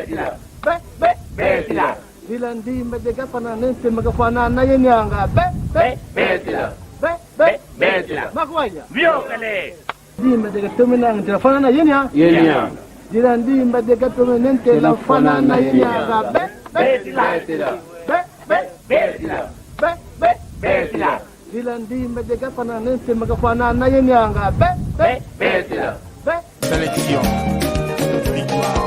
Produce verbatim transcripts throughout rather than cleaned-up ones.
Be, be, betila. Dila ndimba de gafana nente magafana na yenianga. Be, be, betila. Be, be, betila. Makwaya. Vyokele. Ndimba de gatomena nte lafana na yenia. Yenia. Dila ndimba de gatomena nte lafana na yenianga. Be, be, betila. Be, be, betila. Be, be, betila. Dila ndimba de gafana nente magafana na yenianga. Be, be, betila. Be. Sélection. Victoire.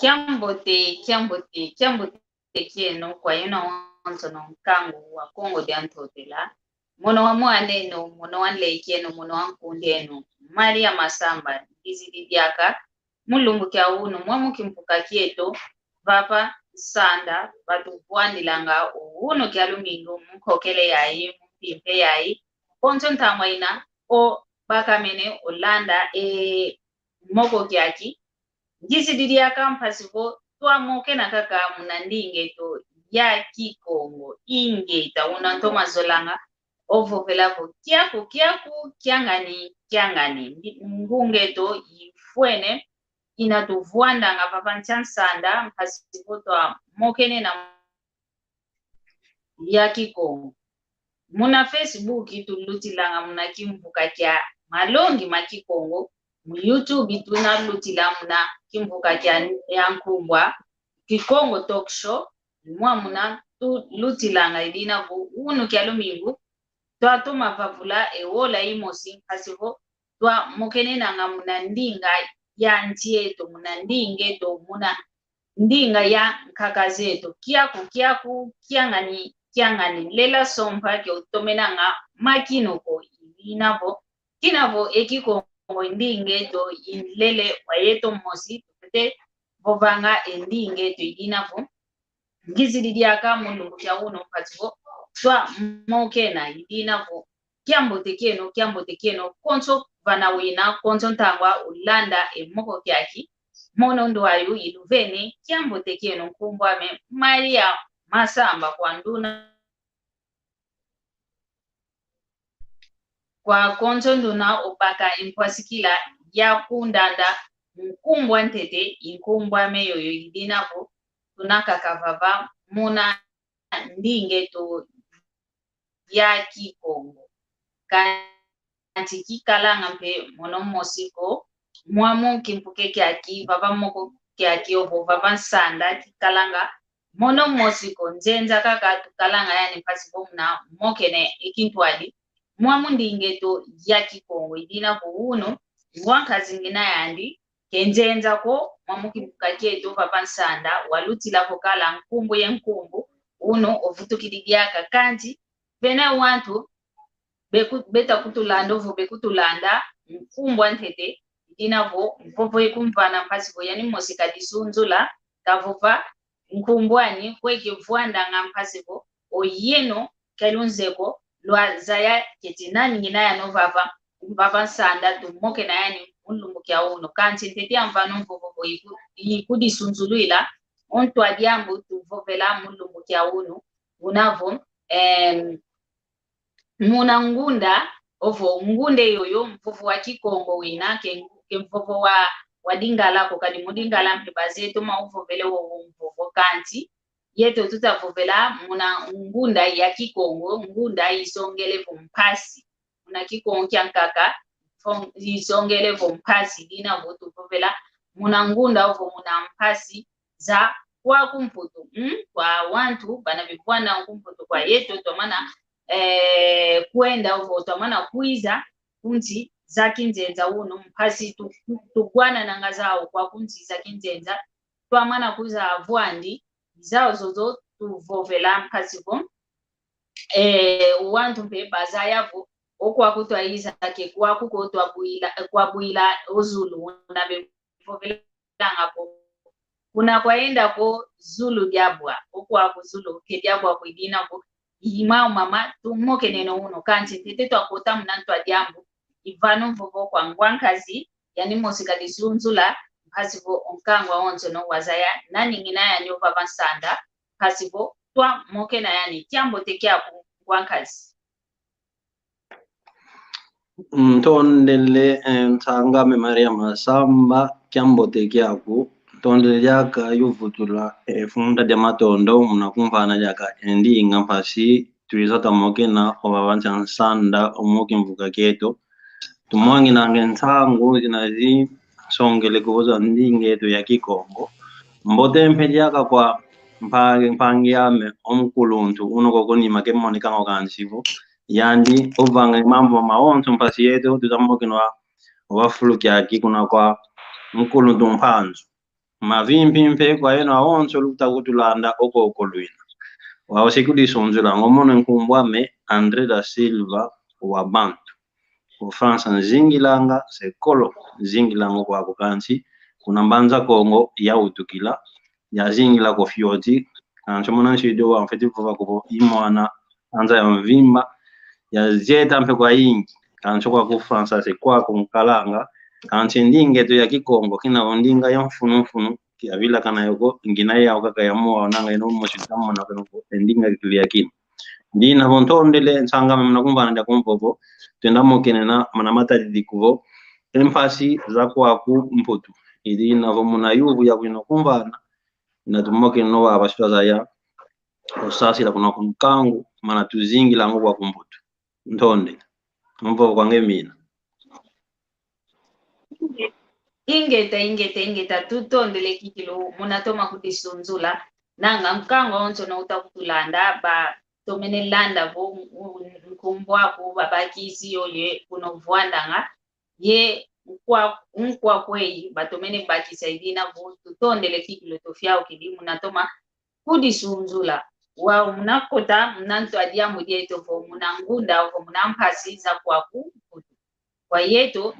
Kiambote, kiambote, kiambote kieno kwa yeno onsono nkangu wa Kongo dia Ntotela. Mono wa mwaneno, mono wa nlekeno, mono wa nkundeno. Maria Masamba, ngizidi diaka, mu lumbu kia unu, mwamu kimpuka kieto, vava nsanda, vatuvwandilanga unu kia lumingu, mu nkokele yayi, mu mpimpe yayi, konso ntangwa ina, o bakamene, o landa, e moko kiaki, ngizidi diaka mpasi vo twamokena kaka muna ndinga eto ya Kikongo, ingeta, una ntoma zolanga, ovovela vo kiaku, kiaku, kiangani, kiangani. Ndi-, ngunga eto ifwene, ina tuvwandanga vava ntia nsanda, mpasi vo twamokene na ya Kikongo. Muna Facebook tulutilanga muna kimvuka kia malongi ma Kikongo. Mu YouTube tunalutila muna kimvuka kia ya nkumbwa Kikongo Talk Show. Mwa muna tulutilanga idina vo unu kia lumingu twatoma vavula e wola imosi mpasi vo twamokenenanga muna ndinga ya nsi eto, muna ndinga eto, muna ndinga ya nkaka zeto. Kiaku, kiaku, kiangani, kiangani. Lela sompa kio tomenanga makinu ko idina vo, kina vo e Kikongo ndinga eto inlele wa yeto mosi, tupete vovanga e ndinga eto idina vo ngizidi diaka mu lumbu kia unu mpasi vo twamokena idina vo kiambote kieno, kiambote kieno, konso vana wina, konso ntangwa ulanda e moko kiaki, mono ndwayu iluvene, kiambote kieno, nkumbu ame Maria Masamba kwa nduna, kwa konso nduna obaka impwasikila ya kundanda, nkumbu antete, inkumbu ame yoyo idina vo tunakaka vava muna ndinga eto ya Kikongo. Kansi kikalanga mpe mono mosi ko, mwamu kimpuka kiaki, vava moko kiaki, ovo vava nsanda, kikalanga mono mosi ko, nzenza kaka tukalanga yani mpasi vo muna mokene e kintwadi, mwamu ndinga eto ya Kikongo idina vo unu, ngwa nkazi ngina yandi, ke nzenza ko, mwamu kimpuka kieto vava nsanda, walutila vo kala nkumbu ye nkumbu, unu ovutukidi diaka. Kansi vena wantu beku-, beta kutulanda ovo bekutulanda, nkumbu antete, idina vo mvovo ikumvana mpasi vo yani mosi kadisunzula, kavova nkumbu ani, kwe kivwandanga mpasi vo, oyeno, ke lunzeye ko, lwazaya keti nani ngina yano vava, vava nsanda, tumokena yani mu lumbu kia unu. Kansi ntete amvana mvovo vo iku-, ikudisunzulwila, o ntwadi ambu tuvovela mu lumbu kia unu, una vo, em, muna ngunda, ovo ngunda yoyo, mvovo wa Kikongo wina, ke, ke mvovo wa, wa Lingala ko, kadi mu Lingala mpe bazeto ma uvovele wowo mvovo, kansi yeto tutavovela muna ngunda ya Kikongo, ngunda isongele vo mpasi. Muna Kikongo kiankaka, fon-, isongele vo mpasi, dina vo tuvovela muna ngunda ovo muna mpasi za kwaku Mputu, mm? Kwa wantu bana bevwanda ku Mputu kwa yeto, twamana, eh, kwenda ovo twamana kwiza ku nsi za kinzenza unu, mpasi tu-, tugwanananga zau kwaku nsi za kinzenza, twamana kwiza vwandi, zau zozo tuvovela mpasi vo, eh, wantu mpe bazaya vo, o kwaku twaiza ke kwaku ko twabwila, kwabwila o zulu una bevovelanga ko. Kuna kwayenda ko zulu diabwa, o kwaku zulu ke diabwa ko, i dina vo, i mau mama tumokeneno unu, kansi ntete twakota muna ntu a diambu, i vana mvovo kwa ngwankazi, yani mosi kadisunzula, mpasi vo o nkangu awonsono wazaya, nani ngina yani ovava nsanda, mpasi vo twamokena yani. Kiambote kiaku ngwankazi. Ntondele, eh, nsang'ame Maria Masamba, kiambote kiaku. Ntondele diaka yuvutula, eh, funda dia matondo, muna kumvana diaka e ndinga mpasi twiza twamokena ovava nsi a nsanda, omo kimvuka kieto. Tumwanginange nsangu zina zisongele kuvuza ndinga eto ya Kikongo. Mbote mpe diaka kwa mpangi, mpangi ame, o mukuluntu, uno koko nima kemonekanga kansi vo. Yandi, ovanga mambu mawonso mpasi yeto, tutamokenwa, ovafulu kiaki kuna kwa mukuluntu Mpanzu. Mavimpi mpe kwa yeno awonso luta kutulanda oko oko lwina. Wau se kudisunzula, ngo mono nkumbu ame André da Silva wa Bantu. Ku França nzingilanga, se kolo nzingilanga kwaku kansi, kuna Mbanza Kongo yawutukila, yazingila ku Fioti, kansi muna nsi eto wa mfweti vova kuvo i mwana anza ya mvimba, yazieta mpe kwayingi, kansi kwaku França se kwaku nkalanga, kansi ndinga eto ya Kikongo, kina vo ndinga ya mfunu mfunu, kiavilakana yo ko, ngina yau kaka ya mua, onanga ino mosi tamona kano ko, ndinga kili ya kina. Ndina vo ntondele, nsang'ame muna kumvana dia kumvovo, twenda mokenena, muna matadidi kuvo, e mpasi za kwaku Mputu. I dina vo muna yuvu ya bwino kumvana, ina tumokeneno wa basi twazaya, osasila kuna ku nkangu, mana tuzingilanga kwaku Mputu. Ntondele. Mvovo kwa nge mina. Ingeta, ingeta, ingeta, tutondele kikilu, muna toma kudisunzula. Nanga nkangu awonsono uta kutulanda, batomene landa vo, nkumbu aku, babakisi yoyo, kuno vwandanga. Ye nkwa, nkwa kweyi, batomene bakisa i dina vo, tutondele kikilu, tufiaukidi, muna toma kudisunzula. Wau muna kota, muna ntu a diambu dieto vo, muna ngunda, vo muna mpasi za kwaku Mputu. Kwa yeto,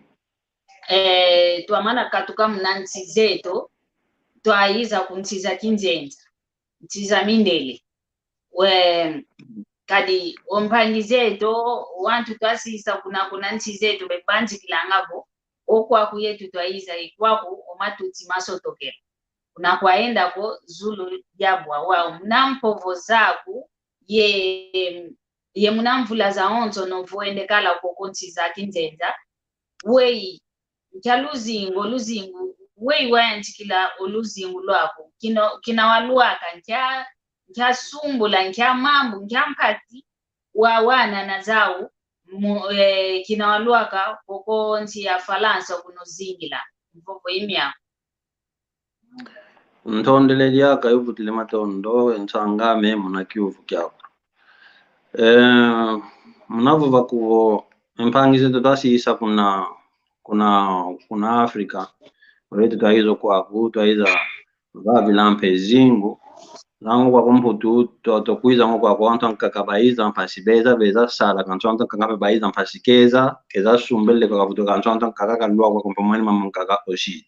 eh, twamana katuka muna nsi zeto, twaiza ku nsi za kinzenza, nsi za mindele. We, kadi o mpangi zeto, wantu twasisa kuna, kuna nsi zeto, bebanzikilanga vo, o kwaku yeto twaiza, i kwaku o matuti masotokela. Kuna kwayenda ko zulu diabwa, wau muna mpovo zaku, ye, ye muna mvula zawonsono vo wende kala koko nsi za kinzenza, weyi, nkia luzingu, luzingu, weyi wayantikila o luzingu lwaku, kina, kina walwaka, nkia, nkia sumbula, nkia mambu, nkia mpasi wawana na zau, mu, eh, kina walwaka koko nsi ya Falansa kuno zingila, mvovo i miaku. Ntondele diaka yuvutile matondo, nsang'ame muna kiuvu kiaku. Eh, muna vova kuvo, mpangi zeto twasisa kuna, kuna, kuna Afrika. Wetu twaiza kwaku, twaiza vavila mpe zingu. Zango kwaku Mputu, to, tukwiza ngo kwaku wantu ankaka baiza mpasi beza, beza sala, kansi wantu ankaka mpe baiza mpasi keza, keza sumbele kwa kavutu, kansi wantu ankaka kalwa kwaku mpe mwani mama ankaka osidi.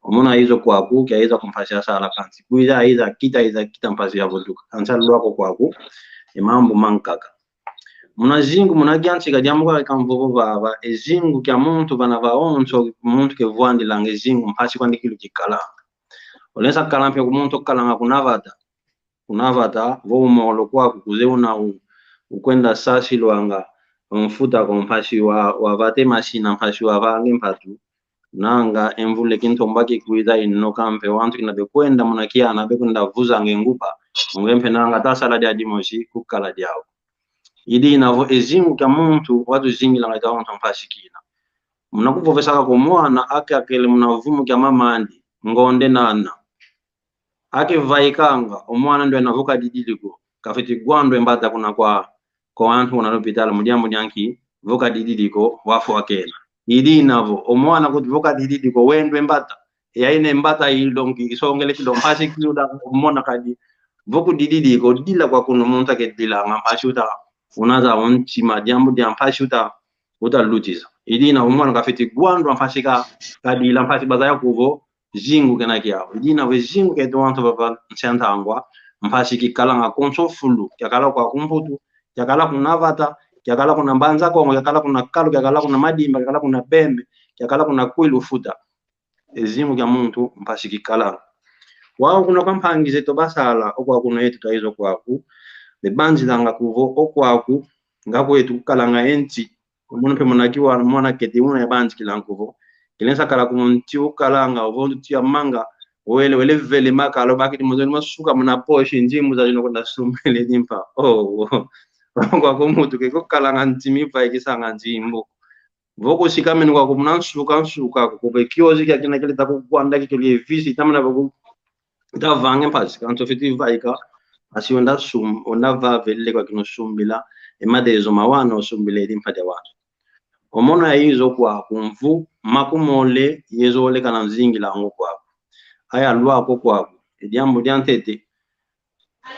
Omunu aiza kwaku, kiaiza ku mpasi ya sala kansi. Kwiza aiza kita, aiza kita mpasi ya vutuka. Kansi alwa ko kwaku, e mambu mankaka. Muna zingu, muna kiantika dia mukaka mvovo vava, e zingu kia muntu, vana vawonso, muntu kevwandilanga e zingu, mpasi kwandi kilu kikalanga. Olenda kala mpe ku muntu kalanga kuna vata. Kuna vata, vo umolo kwaku kuze una u-, ukwenda sasilwanga, mfuta ko mpasi wa, wavate masina, mpasi wavange mpatu. Nanga e mvula kintomba kikwiza inoka mpe wantu kina bekwenda muna kiana bekwenda vuzanga e nguba. Onge mpe nanga tasala dia dimosi kukala diau. I dina vo e zingu kia muntu watuzingilanga dia wantu mpasi kina. Muna kuvovesaka ko mwana, akakele muna vumu kia mamandi, ngonde nana. Akivaikanga, o mwana ndwena vo kadididi ko, kafwete gwandwa e mbata kuna kwa, kwa wantu kuna lopitalo, mu diambu dia nki, vo kadididi ko, wafwa kena. I dina vo, o mwana kuti vo kadididi ko, wendwa e mbata. Yayi ne mbata ilongi, isongele kilo mpasi kiuda, mona kadi. Vo kudididi ko, dila kwa kuna muntu akedilanga, mpasi uta, unaza o ntima, diambu dia mpasi uta, uta lutisa. I dina vo mwana kafwete gwandwa mpasi ka, kadila mpasi bazaya kuvo, zingu kena kiau. I dina vo zingu kieto wantu vava nsi a ntangwa, mpasi kikalanga konso fulu, kiakala kwa ku Mputu, kiakala kuna vata, kiakala kuna Mbanza Kongo, kiakala kuna Kalu, kiakala kuna Madimba, kiakala kuna Bembe, kiakala kuna Kwilu, Futa. E zingu kia muntu mpasi kikalanga. Wau kuna kwa mpangi zeto basala, o kwaku kuna yeto twaiza kwaku, bebanzilanga kuvo, o kwaku, nga kwetu kukalanga e nti, o mono mpe muna kiwa, mwana keti una yabanzikilanga kuvo. Kilensa kala ku nti ukalanga, ovo nti ya manga, wele, wele vele makalo, bakidi mozoni masuka muna poche, nzimbu zazina kuna sumbila e dimpa. Oh, oh. Kwaku muntu ke kukalanga nti mivaikisanga nzimbu. Vo kusikamene kwaku muna nsuka, nsuka, kukube kiozi kia kina kileta kugwanda kikilu ye visi, tamana vo ku-, Ita vanga e mpasi, kansi ofwete vaika, asi wenda sum-, wenda vava e lele kwa kina osumbila, e matezo mawana osumbila e dimpa dia wantu. O mono yaiza kwaku mvu, makumole, yezolekana nzingilanga kwaku. Ayalwaka kwaku, e diambu dia ntete,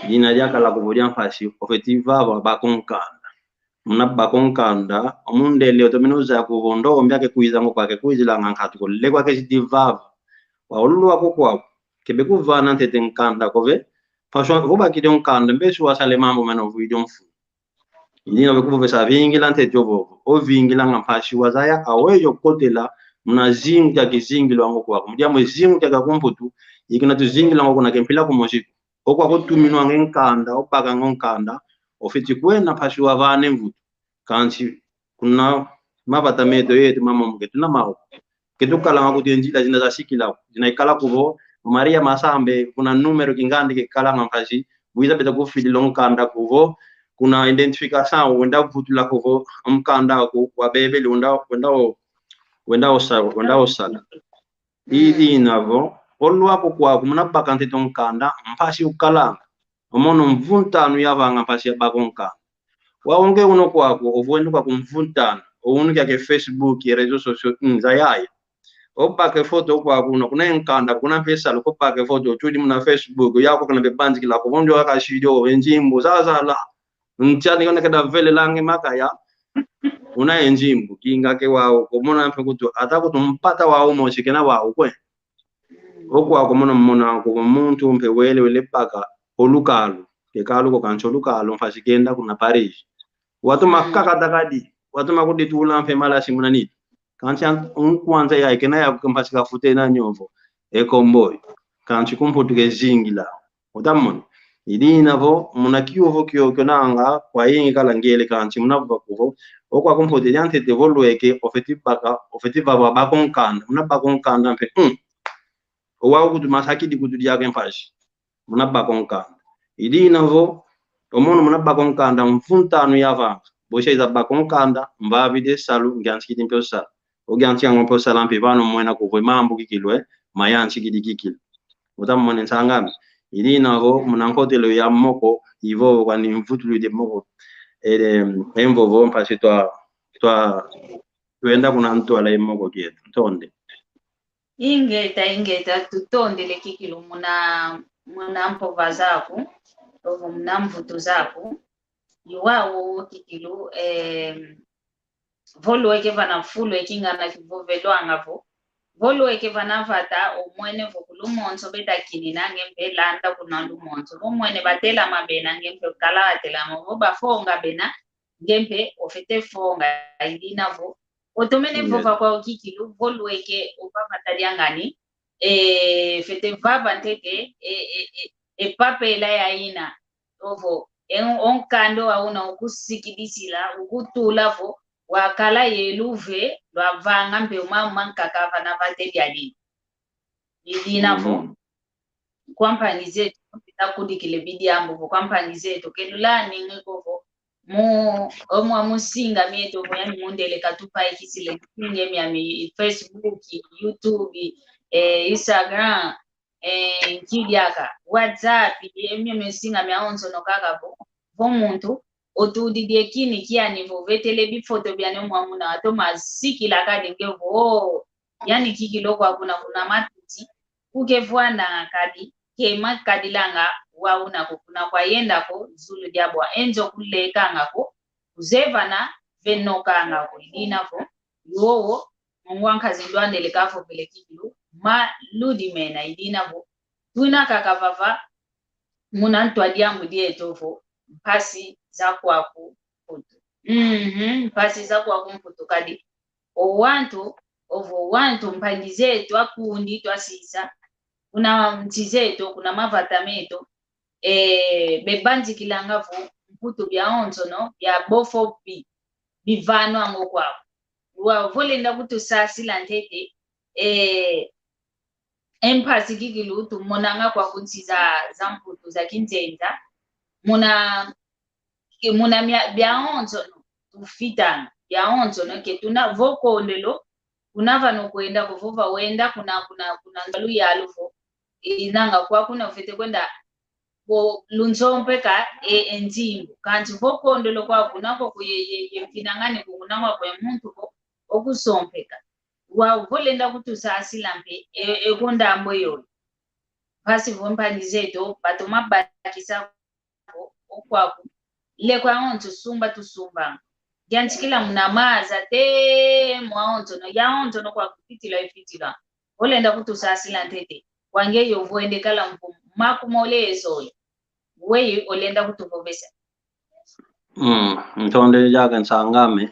dina diakala kuvo dia mpasi, ofwete vava baka o nkanda. Muna baka o nkanda, o mundele otomene uzaya kuvo ndombi akekwizanga kwaku, akekwizilanga nkatu ko, lele kwaketi vava. Wau lwaka kwaku, kebe kuvana ntete nkanda ko ve, mpasi vo bakidi o nkanda, mbesi wasala e mambu mena ovwidi o mfunu. I dina vo kuvovesa vingila ntete ovovo, ovingilanga mpasi wazaya aweyi okotela, muna zingu kia kizingilwanga kwaku. Mu diambu e zingu kia kia ku Mputu, i kina tuzingilwanga kuna ke mpila kumosi ko. O kwaku otuminwanga e nkanda, obakanga o nkanda, ofwete kwenda mpasi wavana e mvutu. Kansi kuna mavata meto yeto mamomo ke tuna mau. Ke tukalanga kuti e nzila zina zasikila ko. Zina ikala kuvo, Maria Masambe, kuna número kingandi kekalanga mpasi, wiza beta kufidila o nkanda kuvo, kuna identificação, wenda vutula kuvo, o nkanda aku, wabebele, wenda, wenda o, wenda osa-, wenda osala. I dina vo, olwaka kwaku muna baka ntete o nkanda, mpasi ukalanga. O mono mvu ntanu yavanga mpasi ya baka o nkanda. Wau nge una kwaku, ovwenda kwaku mvu ntanu, o una kiaki Facebook, e réseaux sociaux, mm, zayaya. Obaka e foto kwaku una, kuna e nkanda, kuna mpe salu, kobaka e foto, otudi muna Facebook, yau kuna bebanzikila ko, vo ndio akasidi o, e nzimbu, zazala. Ntiani kuna keda velelanga e makaya, una e nzimbu, kinga ke wau, komona mpe kutu, ata kutu mpata wau mosi kena wau kwe. O kwaku mono mona ko muntu mpe wele, wele baka o lukalu. Ke kalu ko kansi o lukalu mpasi kenda kuna Paris. Watoma kakata kadi, watoma kuditula mpe malasi muna nitu. Kansi an-, unkwanza ya ikena ya mpasi kafutena nyovo. E komboyo. Kansi ku Mputu kezingila. Otamona. I dina vo, muna kiuvu kiokio nanga, kwayingi kala ngele kansi muna vova kuvo. O kwaku Mputu dia ntete vo lweke, ofwete baka, ofwete vava baka o nkanda, muna baka o nkanda mpe, mm. O wau kutu masakidi kutu diaka e mpasi. Muna baka o nkanda. I dina vo, o mono muna baka o nkanda, mvu ntanu yavanga. Bosi iza baka o nkanda, mvavidi e salu, ngiantikidi mpe o sala. O ngiantikanga mpe o sala mpe vana omwena kuvo e mambu kikilu, e, mayantikidi kikilu. Otamona nsang'ame. I dina vo, muna nkotelo ya moko, ivovo kwani mvutulwidi moko. E, e mvovo mpasi twa, twa, twenda kuna ntwala e moko kieto. Ntonde. Ingeta, ingeta, tutondele kikilu muna, muna mpova zaku, ovo muna mvutu zaku. I wau kikilu, eh, vo lweke vana fulu e kingana kivovelwanga vo. Vo lweke vana vata, omwene vo kulu monso beta kinina nge mpe landa kuna ndu monso. Vo mwene batelama bena nge mpe kala batelama. Vo bafonga bena nge mpe ofwete fonga. I dina vo otomene vova kwau kikilu, vo lweke ovava taliangani, e, fwete vava ntete, e, e, e, e papela yayina, ovo, e, o nkanda wauna ukusikidisila, ukutula vo, wakala ye luve, lwavanga mpe uma, uma nkaka vana vata e bialini. I dina vo, mhm, kwa mpangi zeto, takudikile bidiambu vo, kwa mpangi zeto, ke lulaningi ko vo, mu, omwa mu nsinga mieto vo, yani mundele katupaikisile nsinga miami, Facebook, YouTube, eh, Instagram, eh, nki diaka, WhatsApp, eh, mio mio nsinga miawonsono kaka vo, vo muntu otudidi e kini kiani vo vetele bifoto biani omwa muna, atoma sikila kadi nge vo, yani kikilu kwa kuna, kuna matuti, kukevwananga kadi, kema kadilanga wau una ko, kuna kwayenda ko zulu dia bwa, enzo kulekanga ko, kuzevana venokanga ko, idina vo, yowo, mungwa nkazi ndwandele kavovele kikilu, ma ludi mena, idina vo, twina kaka vava, muna ntwa diambu dieto vo, mpasi za kwaku mputu. Mhm, mpasi za kwaku mputu kadi. O wantu, ovo wantu mpangi zeto akundi twasisa, kuna nsi zeto, kuna mavata meto, eh, bebanzikilanga vo mputu biawonsono, bia bofo bi, bivanwanga kwaku. Wa vo lenda kutusasila ntete, eh, e mpasi kikilu tumonanga kwaku nsi za, za mputu za kinzenza, muna, ke muna mia, biawonsono tufitanga, biawonsono ke tuna vo kondelo, kuna vano kwenda ko vo va wenda kuna, kuna, kuna luyalu vo, inanga kwa kuna ufete kwenda ko lunsompeka e, e nzimbu. Kansi vo kondelo kwa kuna ko kuye, ye, ye mfinangani ko kuna kwa kwe muntu ko okusompeka. Wa vo lenda kutusasila mpe, e, e ko ndambu yoyo. Mpasi vo mpangi zeto, batoma bakisa ko, okwaku. Lekwa onso sumba tusumbanga. Diantikila muna maza te, mwawonsono, yawonsono kwaku fitilwa, ifitilwa. Olenda kutusasila ntete. Kwa nge yo vo wende kala mfumu, makumole ezo yo. Weyi olenda kutuvovesa. Mm, ntondele diaka nsang'ame,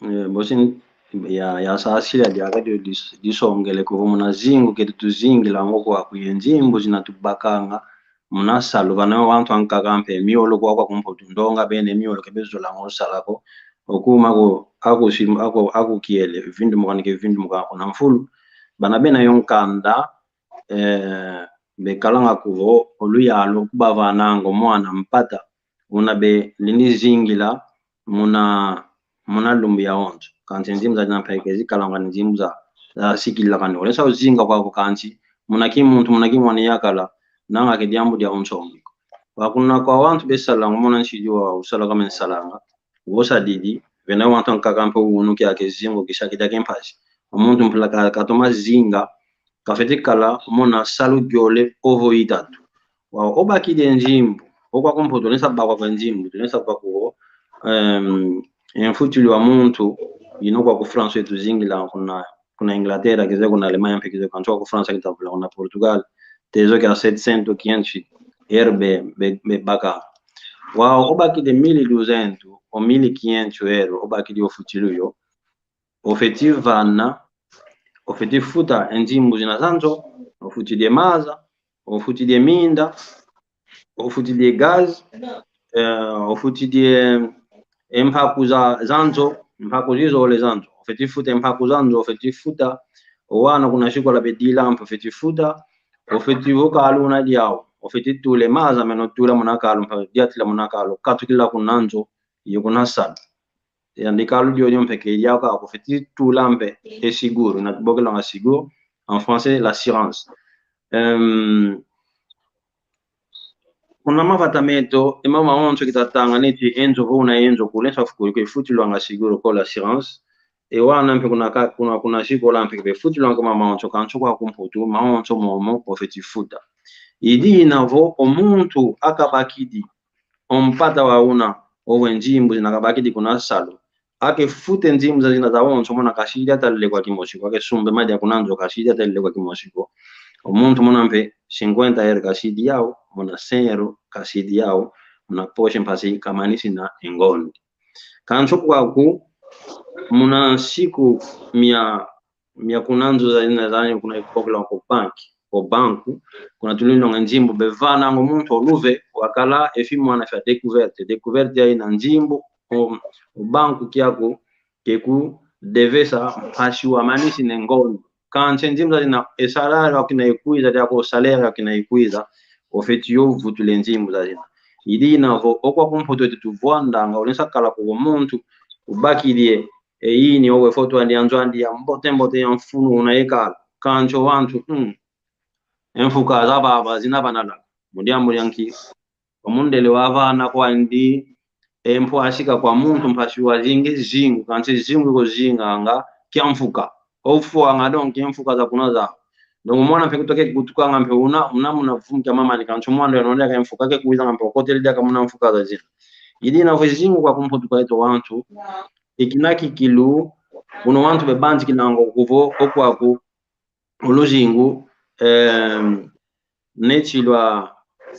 eh, bosi n-, ya, yasasila diaka dio dis-, disongele ko vo muna zingu keti tuzingilanga kwaku ye nzimbu zina tubakanga, muna salu vana wantu ankaka mpe miolo kwa, kwaku mputu ndonga bene miolo ke bezolanga osala ko. Okuma ko, aku sim-, aku, aku kiele, vindumuka ni ke vindumuka kuna mfulu. Bana bena yo nkanda, eh, bekalanga kuvo, oluyalu kubavananga o mwana mpata, una be lini zingila muna, muna lumbu yawonso. Kansi nzimbu za dina mpe ke zikalanga ni nzimbu za, za sikila kani. Olesa uzinga kwaku kansi, muna kimuntu, muna kimwani yakala, nanga ke diambu dia unsongi ko. Wakuna kwa wantu besalanga, muna nsi di wa usala kama nsalanga. Wosadidi, vena wantu ankaka mpe unu kiaki zingu kisaki diaki mpasi. Omuntu mpila ka-, katoma zinga, kafeti kala muna salu diole ovo itatu. Wa obakidi e nzimbu, okwaku mputu, tulesa bakwa kwa nzimbu, tulesa kwa kuo, em, e mfutulu wa muntu, ino kwaku France tuzingila kuna, kuna Inglaterra, kize kuna Alemanha, mpe kize kansi kwaku France kitavula kuna Portugal, tezo kia setecentos, quinhentos euro be, be, bebaka. Wa obakidi mil e duzentos, o mil e quinhentos euro, obakidi o mfutulu yo, ofeti vana, ofeti futa e nzimbu zina za nzo, ofutidi e maza, ofutidi e minda, ofutidi e gaz, eh, ofutidi e, e mpaku za, za nzo, mpaku zizole za nzo, ofeti futa e mpaku za nzo, ofeti futa o wana kuna sikola bedila mpe ofeti futa, ofeti vo kalu una diau, ofeti tula e maza mena otula muna kalu, mpe diatila muna kalu, katukila kuna nzo, yo kuna salu. Yandi kalu diodio mpe ke diaka, ofeti tula mpe e seguro, ina tubokelanga seguro, en français, l'assurance. Em, kuna mavata meto, e mama onso kitatanga neti enzo vo una enzo kule, nsa fukulu ke futilwanga seguro ko l'assurance. E wana mpe kuna ka-, kuna, kuna sikola mpe ke futilwanga mama onso, kansi kwaku mputu, mama onso momo, ofeti futa. Idina vo, o muntu akabakidi, o mpata wa una, owe nzimbu zina kabakidi kuna salu. Ake futa e nzimbu zazina zawonso muna kasidi atalile kwa kimosi ko. Ake sumba e madia kuna nzo kasidi atalile kwa kimosi ko. O muntu muna mpe cinquenta euro kasidi yau, muna cem euro kasidi yau, muna poche mpasi kamanisina e ngondi. Kansi kwaku, muna nsiku mia mia kuna nzo zazina zani kuna ipokela ko banki, ko banku, kuna tulindonga nzimbu bevananga o muntu o luve, wakala e fimwana fia découverte. Découverte ya ina nzimbu, o, o banku kiaku, ke kudevesa mpasi wamanisina e ngondo. Kansi nzimbu zazina, e salário akina ikwiza, diako salaire akina ikwiza, ofeti yo vutula e nzimbu zazina. I dina vo, okwa ku Mputu etu tuvwandanga, olenda kala kuvo muntu ubakidi e, e ini, owe foto andi, anzo andi ya mbote mbote, ya mfunu, una yekala. Kansi o wantu, mm, e mfuka za vava zina vanalaka. Mu diambu dia nki? Kwa mundele wa vana kwandi, e mpwasika kwa muntu mpasi wazingi zingu, kansi zingu ko zinganga kia mfuka. Ofwanga donc e mfuka za kuna za. Donc mwana mpe kutoke kutukanga mpe una, una muna vumu kia mamani, kansi mwana ya nonde ka mfuka ke kuizanga mpe okotele diaka muna mfuka za zina. I dina vo zingu kwa ku Mputu kwa eto wantu, i kina kikilu, uno wantu bebanzikilanga kuvo, okwaku, o luzingu, em, neti lwa,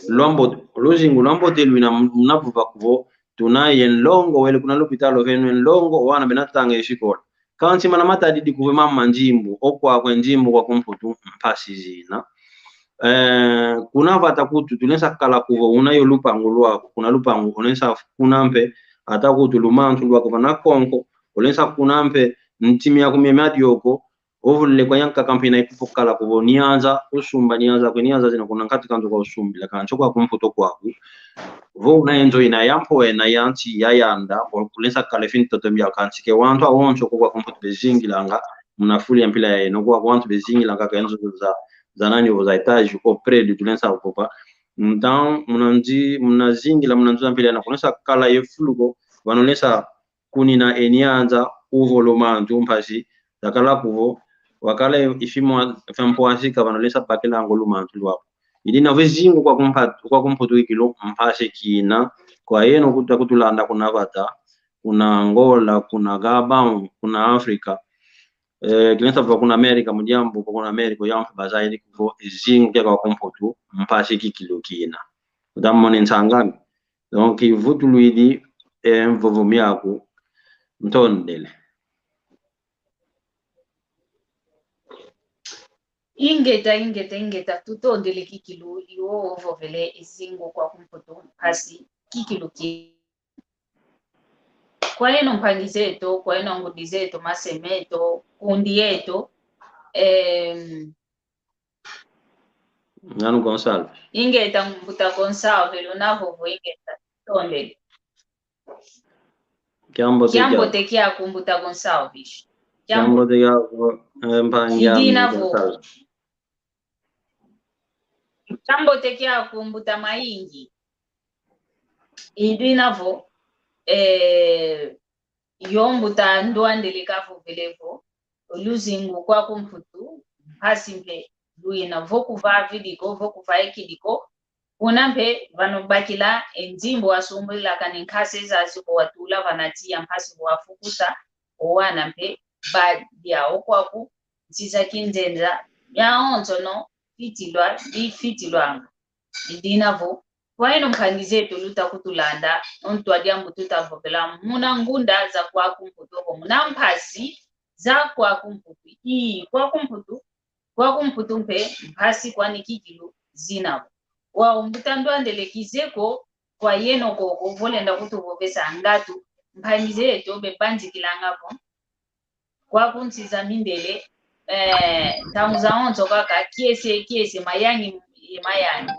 lwambote, o luzingu lwambote lwina m-, muna vova kuvo, tuna ye nlongo wele kuna lupitalu veno, e nlongo, o wana bena tanga e sikola. Kansi mana matadidi kuvo mama nzimbu, okwaku e nzimbu kwa ku Mputu mpasi zina. Eh, kuna vata kutu, tulenda kala kuvo, una yo lupangu lwaku, kuna lupangu, olenda kuna mpe, ata kutu lumantu lwaku vana konko, olenda kuna mpe, ntimi yaku mia mia dioko, Ovulile kwa yankaka mpe ina ikupokala kuvo nianza, usumba nianza, kwe nianza zina kuna nkati kanzo kwa usumbila, kansi kwa ku Mputu kwaku. Vo una enzo ina ya mpo ena ya nsi ya yanda, olenda kala e fintoto mia kansi ke wantu awonso kwa ku Mputu bezingilanga, muna fulu ya mpila ya eno, kwa wantu bezingilanga ka enzo za, za nani ovo za étage, o prédio, tulenda kupopa. Então, muna nzi, muna zingila, muna nzo za mpila ya na kulenda kala ye fulu ko, vano lenda kunina e nianza, ovo lumantu mpasi, zakala kuvo, wakala ifimwa, fempwasika vano lenda bakilanga lumantu lwaku. I dina vo e zingu kwa ku Mpa-, kwa ku Mputu ikilu mpasi kina, kwa yeno kuta kutulanda kuna vata, kuna Angola, kuna Gabão, kuna África, eh, kilenda vova kuna América, mu diambu, kuna América, yampe bazayidi kuvo, e zingu kia kwa ku Mputu, mpasi kikilu kina. Utamone nsang'ami. Donc, ivutulwidi, eh, mvovo miaku, ntondele. Ingeta, ingeta, ingeta, tutondele kikilu, i wo ovovele e zingu kwa ku Mputu, mpasi, kikilu ki. Kwa yeno mpangi zeto, kwa yeno ngudi zeto, mase meto, kundi yeto, em, Nanu Gonçalves. Ingeta mbuta Gonçalves, luna vovo ingeta. Tondele. Kiambote kia. Kiambote kiaku mbuta Gonçalves. Kiambo-, kiambote kiaku, eh, mpangi. I dina vo. Gonçalves. Kiambote kiaku mbuta Mayingi. I dina vo, eh, yo mbuta Ndwandele kavovele vo, o luzingu kwa ku Mputu, mpasi mpe lwina, vo kuvavidiko, vo kuvaikidiko, kuna mpe vano bakila e nzimbu wasumbila kani nkase zazi ko watula vana tiya mpasi wafukusa, o wana mpe badia okwaku, nsi za kinzenza, miawonsono, fitilwa, bifitilwanga. I dina vo, kwa yeno mpangi zeto luta kutulanda, o ntwadi ambu tuta vovela, muna ngunda za kwa ku Mputu ovo, muna mpasi za kwa ku Mputu. Ii, kwa ku Mputu, kwa ku Mputu mpe, mpasi kwani kikilu zina vo. Wau mbuta Ndwandele kize ko, kwa yeno koko, vo lenda kutuvovesa ngatu, mpangi zeto bebanzikilanga vo, kwa ku nsi za mindele, eh, ntangu zawonso kaka, kiese, kiese, mayangi, ye mayangi.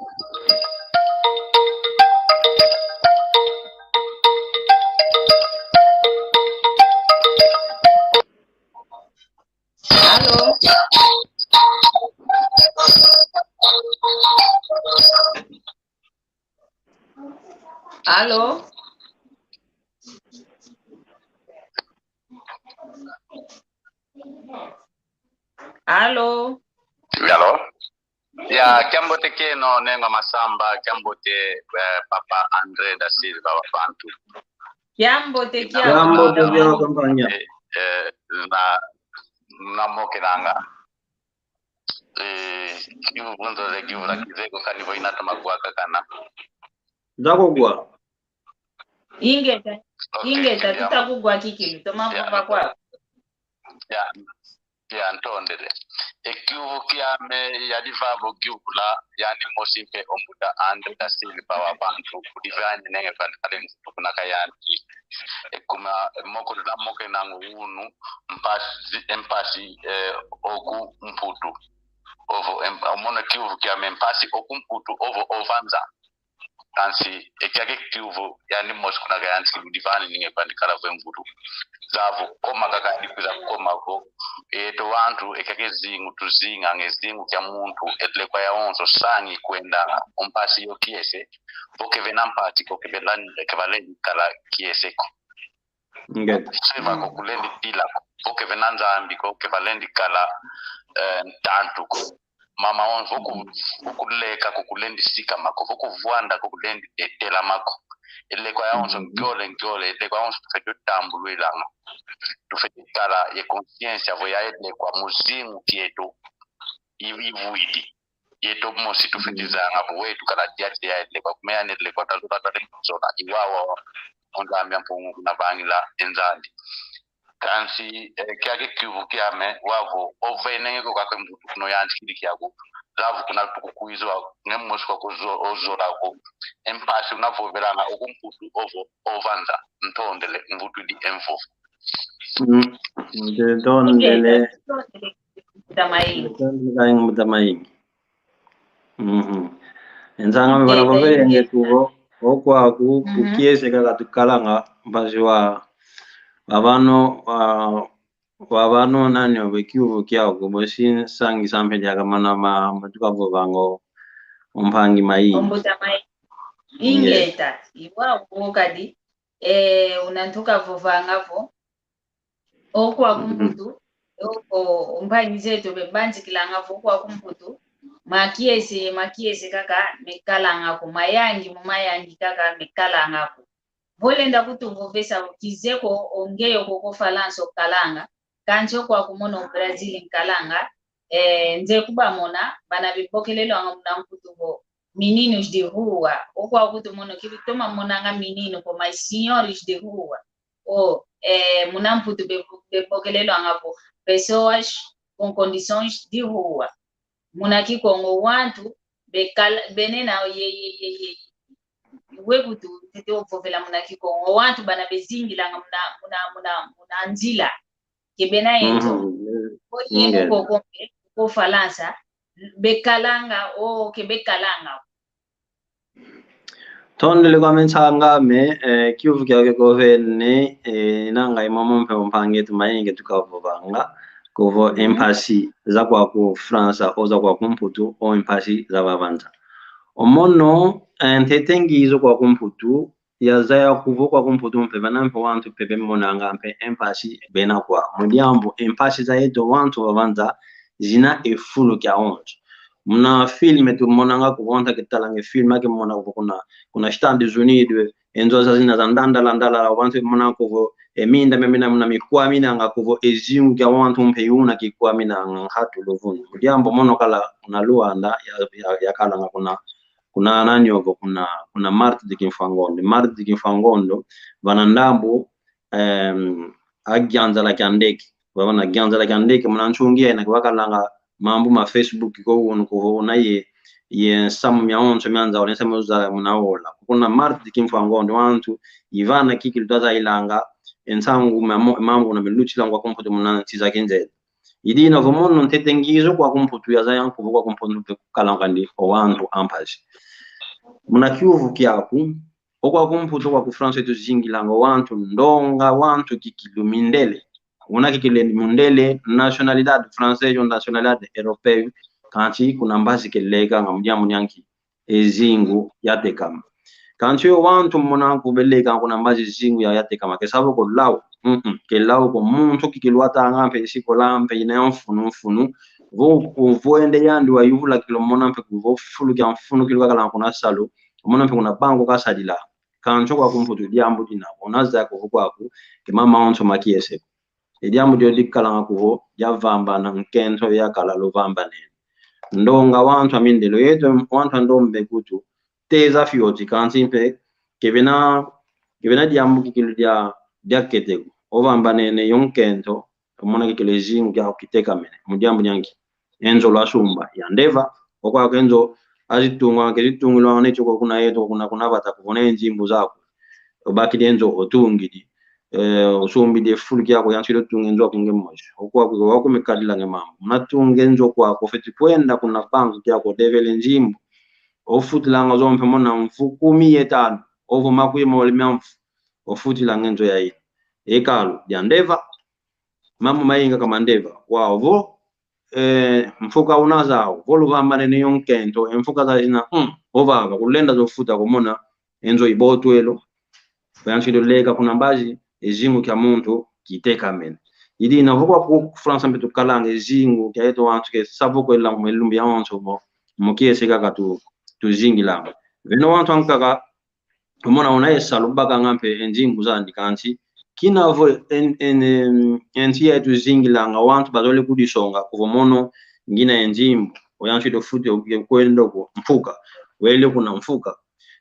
Allô? Allô? Allô? Allô? Ya, kiambote kieno, Nengwa Masamba, kiambote, eh, Papa André da Silva wa bantu. Kiambote kia. Kiambote kia kampanya. Eh, eh, na, na mokenanga. Eh, kivu nzo ze kivu la kizeko kani vo ina toma kuwa kakana. Nzako kuwa. Ingeta, okay, ingeta, tuta kugwa kikilu, toma vova kwa. Ya, ya, ntondele. E kiuvu kiame, yadi vavo kiuvu la, yani mosi mpe o mbuta André da Silva wa bantu, kudi vani nenge vani kale mfutu kuna kayandi. E kuma, moko na moke nangu unu, mpasi, mpasi, eh, oku Mputu. Ovo, em-, omono kiuvu kiame mpasi oku Mputu, ovo, ovanza. Kansi, e kiaki kiuvu, yandi mosi kuna kayantikidi vani ninge vandikala vo e mvulu. Zavo, koma kaka yandi kwiza koma vo. Eto wantu, e kiaki zingu tuzinga, nge zingu kia muntu, e lekwa yawonso sangi kwendanga, o mpasi yo kiese, vo kevena mpati ko, kevela, kevalendi kala kiese ko. Ngeta. Seva ko kulendi pila ko. Vo kevena Nzambi ko, kevalendi kala, eh, ntantu ko. Mama on, vo ku-, vo kuleka ko kulendi sikama ko, vo kuvwanda ko kulendi te-, telama ko. E lekwa yawonso ngiole, ngiole, e lekwa yawonso tufeti tambulwilanga. Tufeti kala ye consciência vo ya e lekwa mu zingu kieto. I-, ivwidi. Yeto mosi tufeti zanga vo wetu kala diati ya e lekwa, kuma yani e lekwa tazola, tazola. Iwawa, o Nzambi a Mpungu kuna vangila e Nzambi. Kansi, eh, kiaki kiuvu kiame, wavo, ovenenge ko kaka mvutu kuno yantikidi kiaku. Zavo kuna tuku kwiza, nge mosi kwa kuzo-, ozola ko. E mpasi unavovelanga, oku mputu ovo, ovanza, ntondele, mvutudi e mvovo. Mm, ntondele. Mbuta Mayingi. Ntondele, mbuta Mayingi. Mhm. Enzanga me bana bavele nge tuvo, okwaku, kukiese kaka tukalanga, mpasi wa, wavano, wa, wavano nani obe kiuvu kiaku, bosi sangisa mpe diaka mana ma, matuka vovanga o mpangi Mayingi. Mbuta Mayingi. Ingeta, iwa ukadi, eh, una ntuka vovanga vo, okwaku mputu, o, o, o mpangi zeto bebanzikilanga vo okwaku mputu, makiese, makiese kaka mekalanga ko, mayangi, mu mayangi kaka mekalanga ko. Vo lenda kutuvovesa kizeko o nge yo ko ko Falansa okalanga, kansi okwaku mono o Brazil nkalanga, eh, nze kubamona, bana bebokelelwanga muna nkutu vo meninos de rua, okwaku tumono kibitoma monanga menino ko, mas senhores de rua. O, eh, muna mputu be-, bebokelelwanga vo pessoas com condições de rua. Muna Kikongo wantu bekala, benena ye, ye, ye, ye. Wekutu tete ovovela muna Kikongo. Wantu bana bezingilanga muna, muna, muna, muna nzila. Ke bena enzo. Mhm. Ko ye ko ko, ko Falansa, bekalanga, o, ke bekalanga. Tondele kwa me nsanga me, eh, kiuvu kiaki ko vene, eh, nanga i momo mpe o mpangi eto Mayingi tukavovanga, ko vo e mpasi za kwaku Falansa, o za kwaku mputu, o e mpasi za vavanza. O mono, eh, ntete ngizo kwaku mputu, yazaya ko vo kwaku mputu mpe vana mpe wantu mpe bemonanga mpe e mpasi bena kwa. Mu diambu e mpasi za yeto wantu vavanza zina e fulu kiawonso. Muna filme tumonanga ko vo, nta kitalanga e filme, aki mona ko vo kuna, kuna Estados Unidos, e nzo zazina za ndandala ndala, wantu mona ko vo, e minda miamina muna mikwaminanga ko vo, e zingu kia wantu mpe yuna kikwaminanga nkatu luvunu. Mu diambu mono kala kuna Luanda, ya, ya, yakalanga kuna, kuna nani ovo, kuna, kuna Martyrs de Kimfuangondo. Martyrs de Kimfuangondo, vana ndambu, em, a gianzala kia ndeke. Vavana gianzala kia ndeke, muna nsungi ena kivakalanga mambu ma Facebook ko unu ko vo una ye, ye nsamu miawonso mianza ola, nsamu za muna ola. Kuna Martyrs de Kimfuangondo wantu, ivana kikilu twazailanga, e nsangu ma mo-, mambu una milutilanga kwaku mputu muna nsi za kinzele. I dina vo mono ntete ngizo kwaku mputu yazaya ko vo kwaku mputu mpe kukalanga ndi o wantu a mpasi. Muna kiuvu kiaku, okwaku mputu, okwaku Falansa tuzingilanga o wantu ndonga, wantu kikilu mindele. Una kikilu mundele, nacionalidade française, nacionalidade europeia, kansi kuna mbazi kelekanga mu diambu dia nki? E zingu yatekama. Kansi yo wantu mona ko beleka kuna mbazi zingu ya, yatekama, ke savo ko lau. Mm-mm, ke lau ko, muntu kikilu watanga mpe sikola mpe ina ya mfunu mfunu. Vo, vo ende yandi wayuvula kikilu mona mpe ko vo fulu kia mfunu kikilu kakala kuna salu. Mona mpe kuna bango kasadila. Kansi kwaku mputu diambu dina. Una zaya ko vo kwaku, ke mama onso makiese ko. E diambu dio dikalanga ko vo, diavambana nkento yakala luvambanene. Ndonga wantu amindele, yeto wantu andombe kutu, teza fioti kansi mpe, ke bena, ke bena diambu kikilu dia, diakete ko. Ovambanene yo nkento, omona kikilu e zingu kiaku kitekamene. Mu diambu dia nki? E nzo lwasumba, yandi eva, okwaku e nzo, azitunga, ke zitungilwanga neto ko kuna yeto, kuna, kuna vata ko, kuna e nzimbu zaku. Obakidi e nzo, otungidi. Eh, osumbidi e fulu kiaku, yansi otunga e nzo aku nge mosi. Okwaku, waku mekadilanga e mambu. Muna tunga e nzo kwaku, ofeti kwenda kuna banku kiaku, odevele nzimbu. Ofutilanga zo mpe mona mvu kumi ye tanu, ovo makumi mole mia mvu, ofutilanga e nzo yayina. E kalu, dia ndeva, mambu mayingi kama ndeva. Wau vo, eh, mfuka una zau, vo luvambanene yo nkento, e mfuka zazina, mm, ovava, kulenda zo futa ko mona, e nzo ibotwelo. Yansi leka kuna mbazi, e zingu kia muntu kitekamene. I dina vo kwa ku França mpe tukalanga e zingu kia yeto wantu ke savo kwela mu lumbu yawonso mo, mu kiese kaka tu, tuzingilanga. Vena wantu ankaka, omona una e salu bakanga mpe e nzimbu zandi kansi. Kina vo en, en, em, e nsi ya tuzingilanga, wantu bazole kudisonga, kuvo mono, ngina e nzimbu, oyansi do futi, oke kwenda ko mfuka, wele kuna mfuka.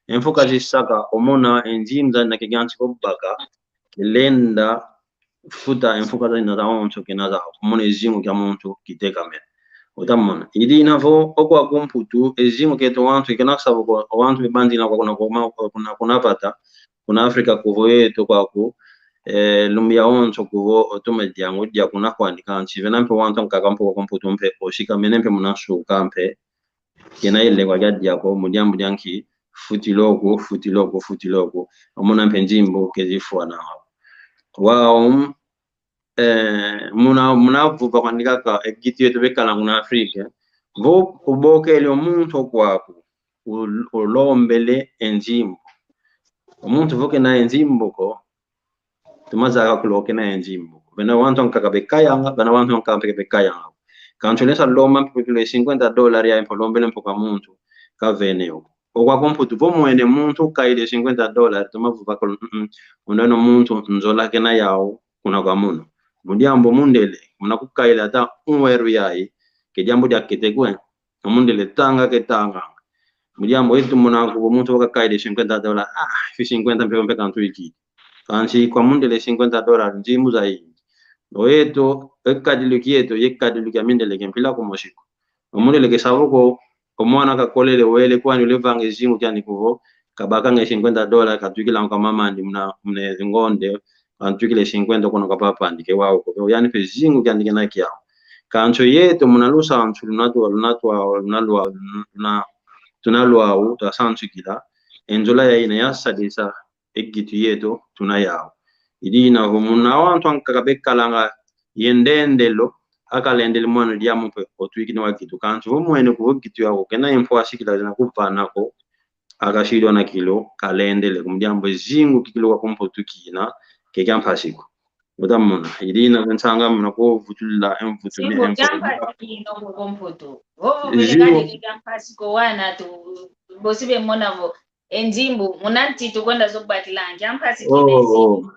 E mfuka zisaka, omona, e nzimbu zandi na ke yansi ko baka, kelenda futa e mfuka zazina zawonso kena zau, omona e zingu kia muntu kitekamene. Utamona. I dina vo, okwa ku Mputu, e zingu kieto wantu, kena kusavo ko, wantu bebanzila kwa kuna, kuna, kuna, kuna vata, kuna Afrika kuvo yeto kwaku, eh, lumbu yawonso kuvo, otuma diangu, dia kuna kwandi kansi, vena mpe wantu ankaka mpe kwa ku Mputu mpe, osikamene mpe muna suka mpe, kena ilekwa kia dia ko, mu diambu dia nki, futilo ko, futilo ko, futilo ko. Omona mpe nzimbu kezifwana. Wau, eh, muna, muna vuva kwandi kaka, e gitu yeto bekala kuna Afrika. Vo ubokele o muntu okwaku, ul-, ulombele e nzimbu. O muntu vo kena e nzimbu ko, tuma zaya kaka kulo kena e nzimbu. Vena wantu ankaka bekayanga, vena wantu ankaka mpe ke bekayanga. Kansi olenda lomba mpe kutula e cinquenta dólar ya mpe olombele mpe kwa muntu, kavene o. Okwa ku Mputu vo mwene muntu kaile cinquenta dólar, tuma vuva kaka, mm, mm, uno muntu nzola kena yau, kuna kwa munu. Mu diambu mundele, muna kukaila ata un euro yayi, ke diambu dia kete kwe. Mundele tanga ke tanga. Mu diambu yeto muna kuvo muntu waka kaile cinquenta dólar, ah, fi cinquenta mpe mpe kantu iki. Kansi kwa mundele cinquenta dólar, nzimbu zayingi. O yeto, e kadilu kieto, ye kadilu kia mindele ke mpila kumosi ko. O mundele ke savo ko, o mwana kakolele wele kwandi ulevanga e zingu kiandi kuvo, kabakanga e cinquenta dólar, katwikilanga kwa mamandi muna, muna e ngonde, kantwikila e cinquenta kuna kwa papandi ke wau ko. Oyandi mpe zingu kiandi kena kiau. Kansi o yeto muna lusansu luna twa, luna twa, luna lwa, luna, tuna lwau, twasansukila. E nzola yayina yasadisa e gitu yeto tuna yau. I dina vo muna wantu ankaka bekalanga ye ndendelo, akalendele mwana diamu mpe otwikina wa gitu. Kansi vo mwene kuvo gitu yau kena ye mpwasikila zina kuvana ko, akasidi ona kilo, kalendele, ku mu diambu e zingu kikilu kwa ku Mputu kina, ke kia mpasi ko. Utamona, i dina vo nsanga muna kuvutulila, e mvutu mi, zingu e kia mvutu. Mpasi kina kwa ku Mputu. Vo, vo, zingu. Kele kani ke kia mpasi ko wana tu, bosi bemona vo, e nzimbu, muna nti tukwenda zo bakila, kia mpasi kina. Oh, e zingu. Oh.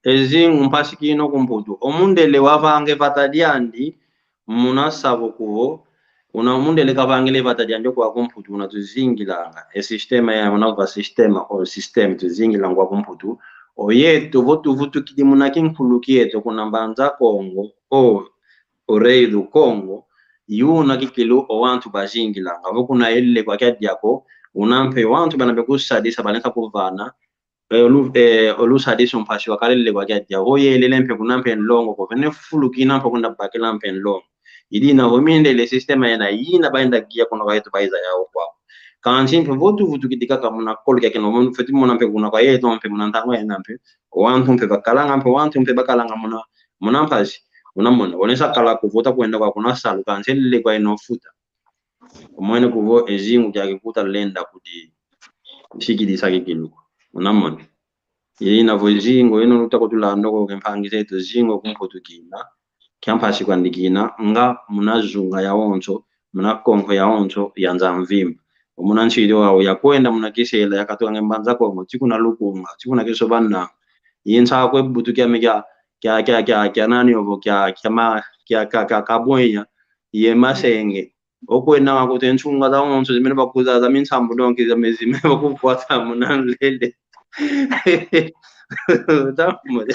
E zingu mpasi kina ku Mputu. O mundele wavanga e vata diandi, muna savo kuvo, una mundele kavangila e vata diandi kwa ku Mputu, una tuzingilanga. E sistema ya, una va sistema, o sistema tuzingilanga kwa ku Mputu. O yeto, vo tuvutukidi muna kinkulu kieto, kuna Mbanza Kongo, o, o Rei do Kongo, yuna kikilu o wantu bazingilanga. Vo kuna ele kwa kia diako, una mpe wantu bana bekusadisa, balenda kuvana, eh, olu-, eh, olusadisa mpasi wakalele kwa kia dia. Vo yelele mpe kuna mpe nlongo, ko vene fulu kina mpe kuna bakila mpe nlongo. I dina vo mindele sistema yena yina baenda gia kuna kwa yeto baiza yau kwau. Kansi mpe vo tuvutukidi kaka muna kolo kia kina, vo fwete mona mpe kuna kwa yeto mpe muna ntangu yena mpe. Wantu mpe bakalanga mpe, wantu mpe bakalanga muna, muna mpasi. Unamona, wanesa kala kuvo ota kwenda kwa kuna salu, kansi ele kwa ino futa. Omwene kuvo e zingu kiaki kuta lenda kudi sikidisa kikilu. Unamona. I dina vo zingu, eno luta kutulanda ko ke mpangi zeto, zingu ku Mputu kina, kia mpasi kwandi kina, nga muna zunga yawonso, muna Kongo yawonso, ya nza mvimba. Omuna nsidi wau, yakwenda muna Kisela, yakatuka nge Mbanza Kongo, tii kuna Lukunga, tii kuna Kisobananga. Insa kwe butu kia me kia, kia, kia, kia, kia nani ovo, kia, kia ma, kia, ka, ka, Kabwenya, ye Masenge. Okwenda nga kute nsunga zawonso, zimene bakuza za minsambu, donc, zame-, zimene bakukwata muna nlele. Tamone.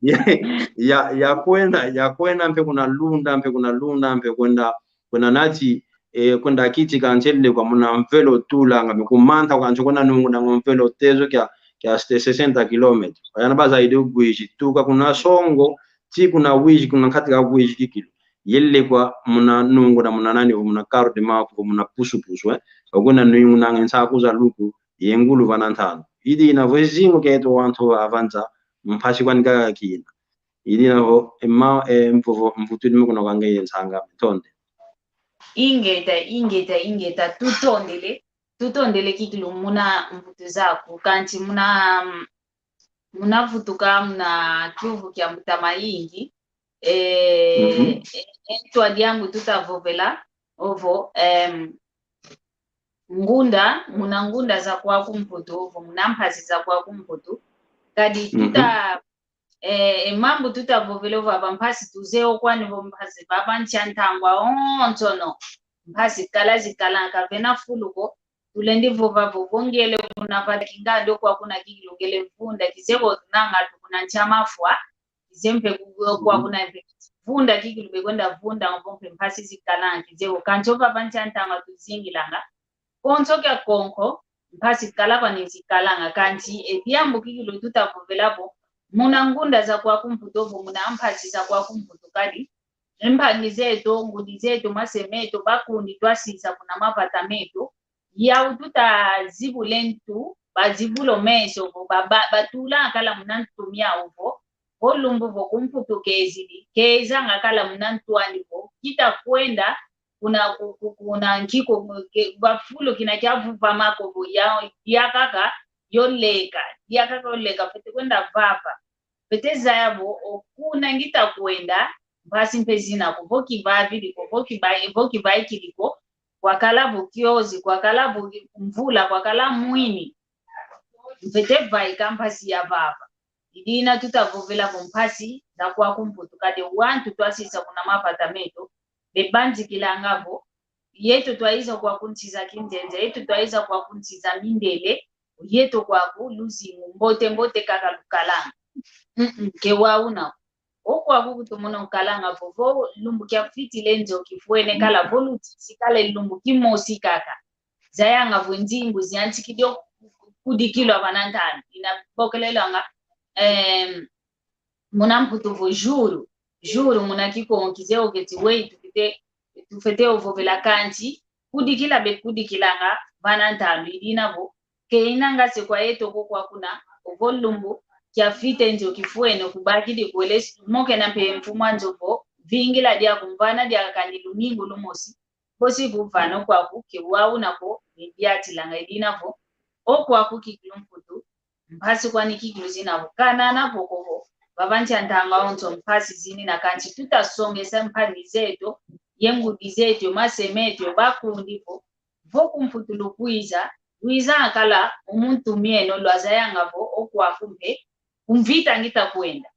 Ya, ya, yakwenda, yakwenda mpe kuna Lunda, mpe kuna Lunda, mpe kwenda, kwenda nati, eh, kwenda kiti kansi ele kwa muna mvelo tulanga, mpe kumanta kansi kwenda nungu na mvelo tezo kia, kia sesenta kilomètres. Oyana baza ide Uíge, tuka kuna Songo, tii kuna Uíge, kuna nkati ka Uíge kikilu. yelekwa muna nungu na muna nani, muna carro de mão, muna pusu-pusu, eh. Okuna nungu na nsaku za luku, ye ngulu vana ntandu. I dina vo e zingu kieto wantu avanza, mpasi kwani kaka kina. I dina vo, e ma, e mvovo, mvutu dimo kuna kanga ye nsanga, tonde. Ingeta, ingeta, ingeta, tutondele, tutondele kikilu muna mvutu zaku, kanti muna, mm, muna vutuka muna kiuvu kia mbuta mayingi, eh, mhm, eh, e ntwadi yangu tuta vovela, ovo, em, ngunda, muna ngunda za kwaku Mputu, ovo muna mpasi za kwaku Mputu, kadi, mhm, tuta, eh, e mambu tuta vovela ovo ava mpasi tuzeye o kwani vo mpasi vava nsi a ntangwa onsono. Mpasi kala zikala kavena fulu ko, tulendi vova vo vo ngele kuna vata kingandi o kwaku na kikilu ngele vunda, kizeye vo nanga tu kuna nsi a mafwa, kizeye mpe ku-, o kwaku na mpe vunda kikilu bekwenda vunda, ovo mpe mpasi zikala, kizeye vo kansi o vava nsi a ntangwa tuzingilanga. Konso kia konko, mpasi kala kwani zikalanga, kanti e diambu kikilu tuta vovela vo, muna ngunda za kwaku Mputu, ovo muna mpasi za kwaku Mputu kadi, e mpangi zeto, ngudi zeto, mase meto, bakundi twasisa kuna mavata meto, yau tuta zibula e ntu, bazibula o meso vo, ba, ba, batulanga kala muna ntu miau vo, vo lumbu vo ku Mputu kezidi, kezanga kala muna ntu andi vo, kita kwenda, kuna, ku-, ku-, kuna nkiko, ke-, va fulu kina kia vuvama ko vo, ya, diakaka, yo leka, diakaka yo leka, fwete kwenda vava. Fwete zaya vo, o kuna ngita kwenda, mpasi mpe zina ko, vo kivavidi ko, vo kiva-, vo kivaikidi ko, kwakala vo kiozi, kwakala vo mvula, kwakala mwini. Mfwete vaika mpasi ya vava. I dina tuta vovela vo mpasi za kwaku Mputu, kadi wantu twasisa kuna mavata meto, bebanzikilanga vo, yeto twaiza kwaku nsi za kinzenze, yeto twaiza kwaku nsi za mindele, yeto kwaku luzingu, mbote mbote kaka lukalanga. Mm-mm, ke wau una ko. O kwaku kutumona ukalanga vo, vo lumbu kiafitile nzo kifwene kala, vo lutisi kala lumbu kimosi kaka. Zayanga vo nzimbu ziantikidi o kudikilwa vana ntandu. Ina bokelelwanga, em, muna Mputu vo juro. Juro muna Kikongo kizeye o keti weyi tufwete, tufwete o vovela kanti, kudikila bekudikilanga vana ntandu. I dina vo, ke inanga se kwa yeto ko kwa kuna, ovo lumbu kiafite nzo kifwene kubakidi kwele, mokena mpe mfumu a nzo vo, vingila diaku, mvana diaka kandi lumingu lumosi, bosi vuvana o kwaku, ke wau una ko, ni diatilanga. I dina vo, o kwaku kikilu Mputu, mpasi kwani kikilu zina vo, kana na vo ko vo, vava nsi a ntangwa onso mpasi zini na kanti tuta songesa mpangi zeto, ye ngudi zeto, mase meto, bakundi vo, vo ku Mputu lukwiza, lwizanga kala mu ntu mieno, lwazayanga vo o kwaku mpe ku mvita ngita kwenda.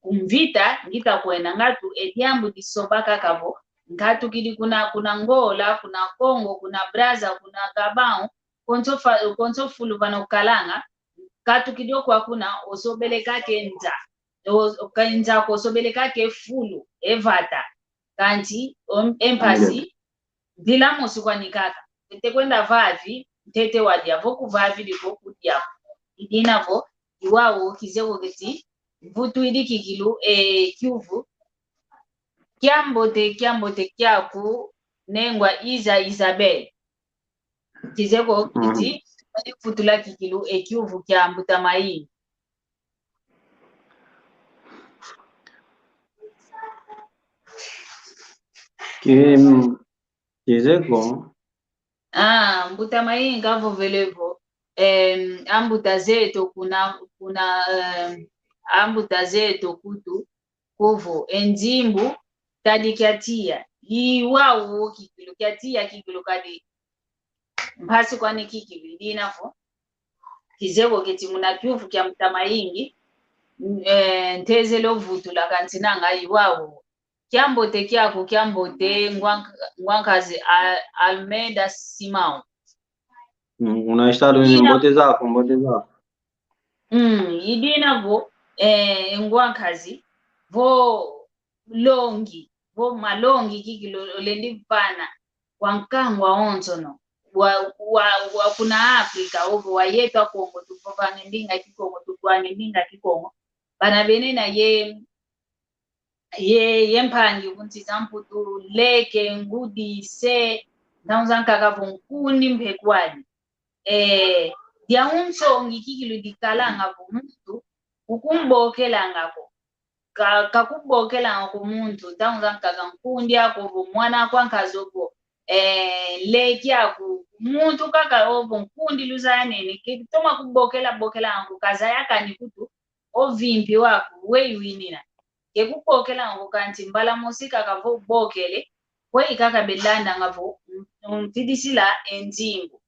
Ku mvita ngita kwenda, ngatu e diambu disoba kaka vo, nkatukidi kuna, kuna Angola, kuna Congo, kuna Brazza, kuna Gabão, konso fa-, konso fulu vana ukalanga, nkatukidi o kwa kuna, osobele kaka e nza, o-, o-, ka e nza ko, osobele kaka e fulu, e vata. Kanti, o-, e mpasi, mpila mosi kwani kaka. Ntete kwenda vavi, ntete wadia vo kuvavidi ko kudia ko. I dina vo, i wau kizeye ko keti, vutuidi kikilu e kiuvu. Kiambote, kiambote kiaku, nengwa Iza Isabel. Kizeye ko keti, mhm, vutula kikilu e kiuvu kia mbuta Mayingi. Kim, kizeye ko. Ah, mbuta Mayingi kavovele vo, em, ambuta zeto kuna, kuna, em, ambuta zeto kutu, kuvo, e nzimbu, tadi kia tiya. I wau kikilu kia tiya kikilu kadi. Mpasi kwani kikilu i dina vo. Kizeye ko keti muna kiuvu kia mbuta Mayingi, eh, ntezele ovutula kanti nanga i wau. Kiambote kiaku, kiambote, ngwa-, ngwankazi A-, Almeida Simão. Mm, una Estado Unido, mbote zaku, mbote zaku. Mm, i dina vo, eh, ngwankazi, vo longi, vo malongi kikilu olendi vana, kwa nkangu awonsono, wa, wa, wa kuna África, ovo wa yeto Akongo, tuvovanga ndinga Kikongo, tutuanga ndinga Kikongo, bana bene na ye, Ye, ye mpangi, kuntiza mputu, leke, ngudi, se, ntangu zankaka vo nkundi mpe kwani. Eh, dia unsongi kikilu dikalanga vo muntu, kukumbokelanga ko. Ka, kakubokelanga ko muntu, ntangu zankaka nkundi ako vo, mwana kwa nkazo vo, eh, leki ako, muntu kaka ovo nkundi luzaya nene, ke toma kubokela, bokelanga ko, kazaya kani kutu, ovimpi waku, weyi winina. Ke kubokelanga ko kanti mbala mosi kaka vo bokele, kweyi kaka belandanga vo, un-, unfidisila e nzimbu.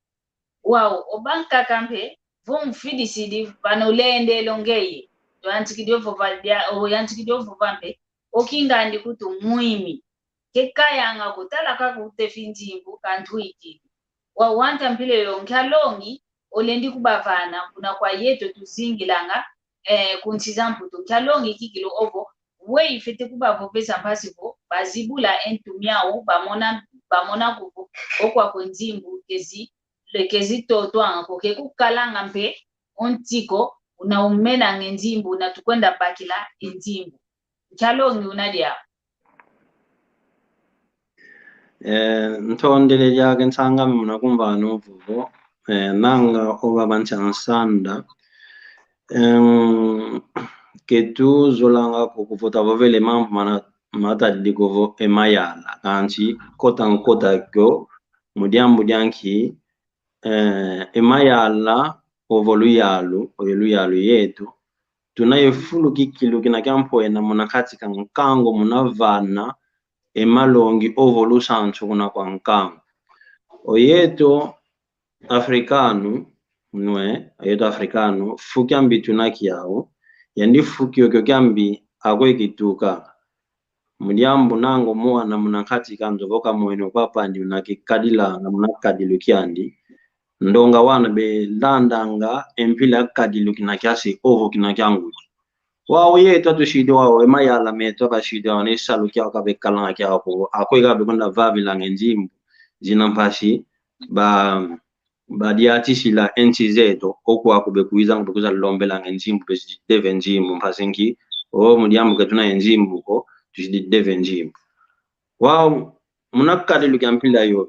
Wau, obankaka mpe, vo unfidisidi, vana ulendele o ngeye. Oyantikidi ovova dia, oyantikidi ovova mpe, o kingandi kutu mwimi. Ke kayanga ko, tala kaka utefi nzimbu, kanti wikidi. Wau, wanta mpila yo, nkia longi, olendi kubavana, kuna kwa yeto tuzingilanga, eh, kunsi za Mputu. Nkia longi kikilu ovo, weyi fwete kubavovesa mpasi vo, bazibula e ntu miau, bamona, bamona kuvo, okwa kwe nzimbu, kezi, le-, kezi totwanga ko, ke kukalanga mpe, o ntiko, una umenanga e nzimbu, una tukwenda bakila e nzimbu. Nkia longi una diau. Eh, ntondele diake nsang'ame muna kumvana o vovo, eh, nanga o baba nsi a nsanda. Em, ke tuzolanga ko kuvota vovele mambu mana, matadidi ko vo e mayala. Kansi kota nkota kio, mu diambu dia nki, eh, e mayala, ovo luyalu, oyo luyalu yeto, tuna ye fulu kikilu kina kia mpwena muna kati ka nkangu muna vana e malongi ovo lusansu kuna kwa nkangu. Oyeto afrikanu, nwe, oyeto afrikanu, fu kiambi tuna kiau, yandi fu kiokio kiambi akwe kituka. Mu diambu nangu mwana muna kati ka nzovo kamwene kwa pandi una kikadilanga muna kadilu kiandi. Ndonga wana belandanga e mpila kadilu kina kia se ovo kina kia ngudi. Wau yeto atusidi wau, e mayala meto akasidi wau, ne salu kiau kabekalanga kiau ko, akwe kabekwenda vavilanga e nzimbu zina mpasi, ba, badiatisila e nsi zeto, okwa ku bekwizanga, bekwiza lombelanga e nzimbu, bezidi deve nzimbu, mpasi nki, o, mu diambu ke tuna e nzimbu ko, tuzidi deve nzimbu. Wau, muna kadilu kia mpila yoyo.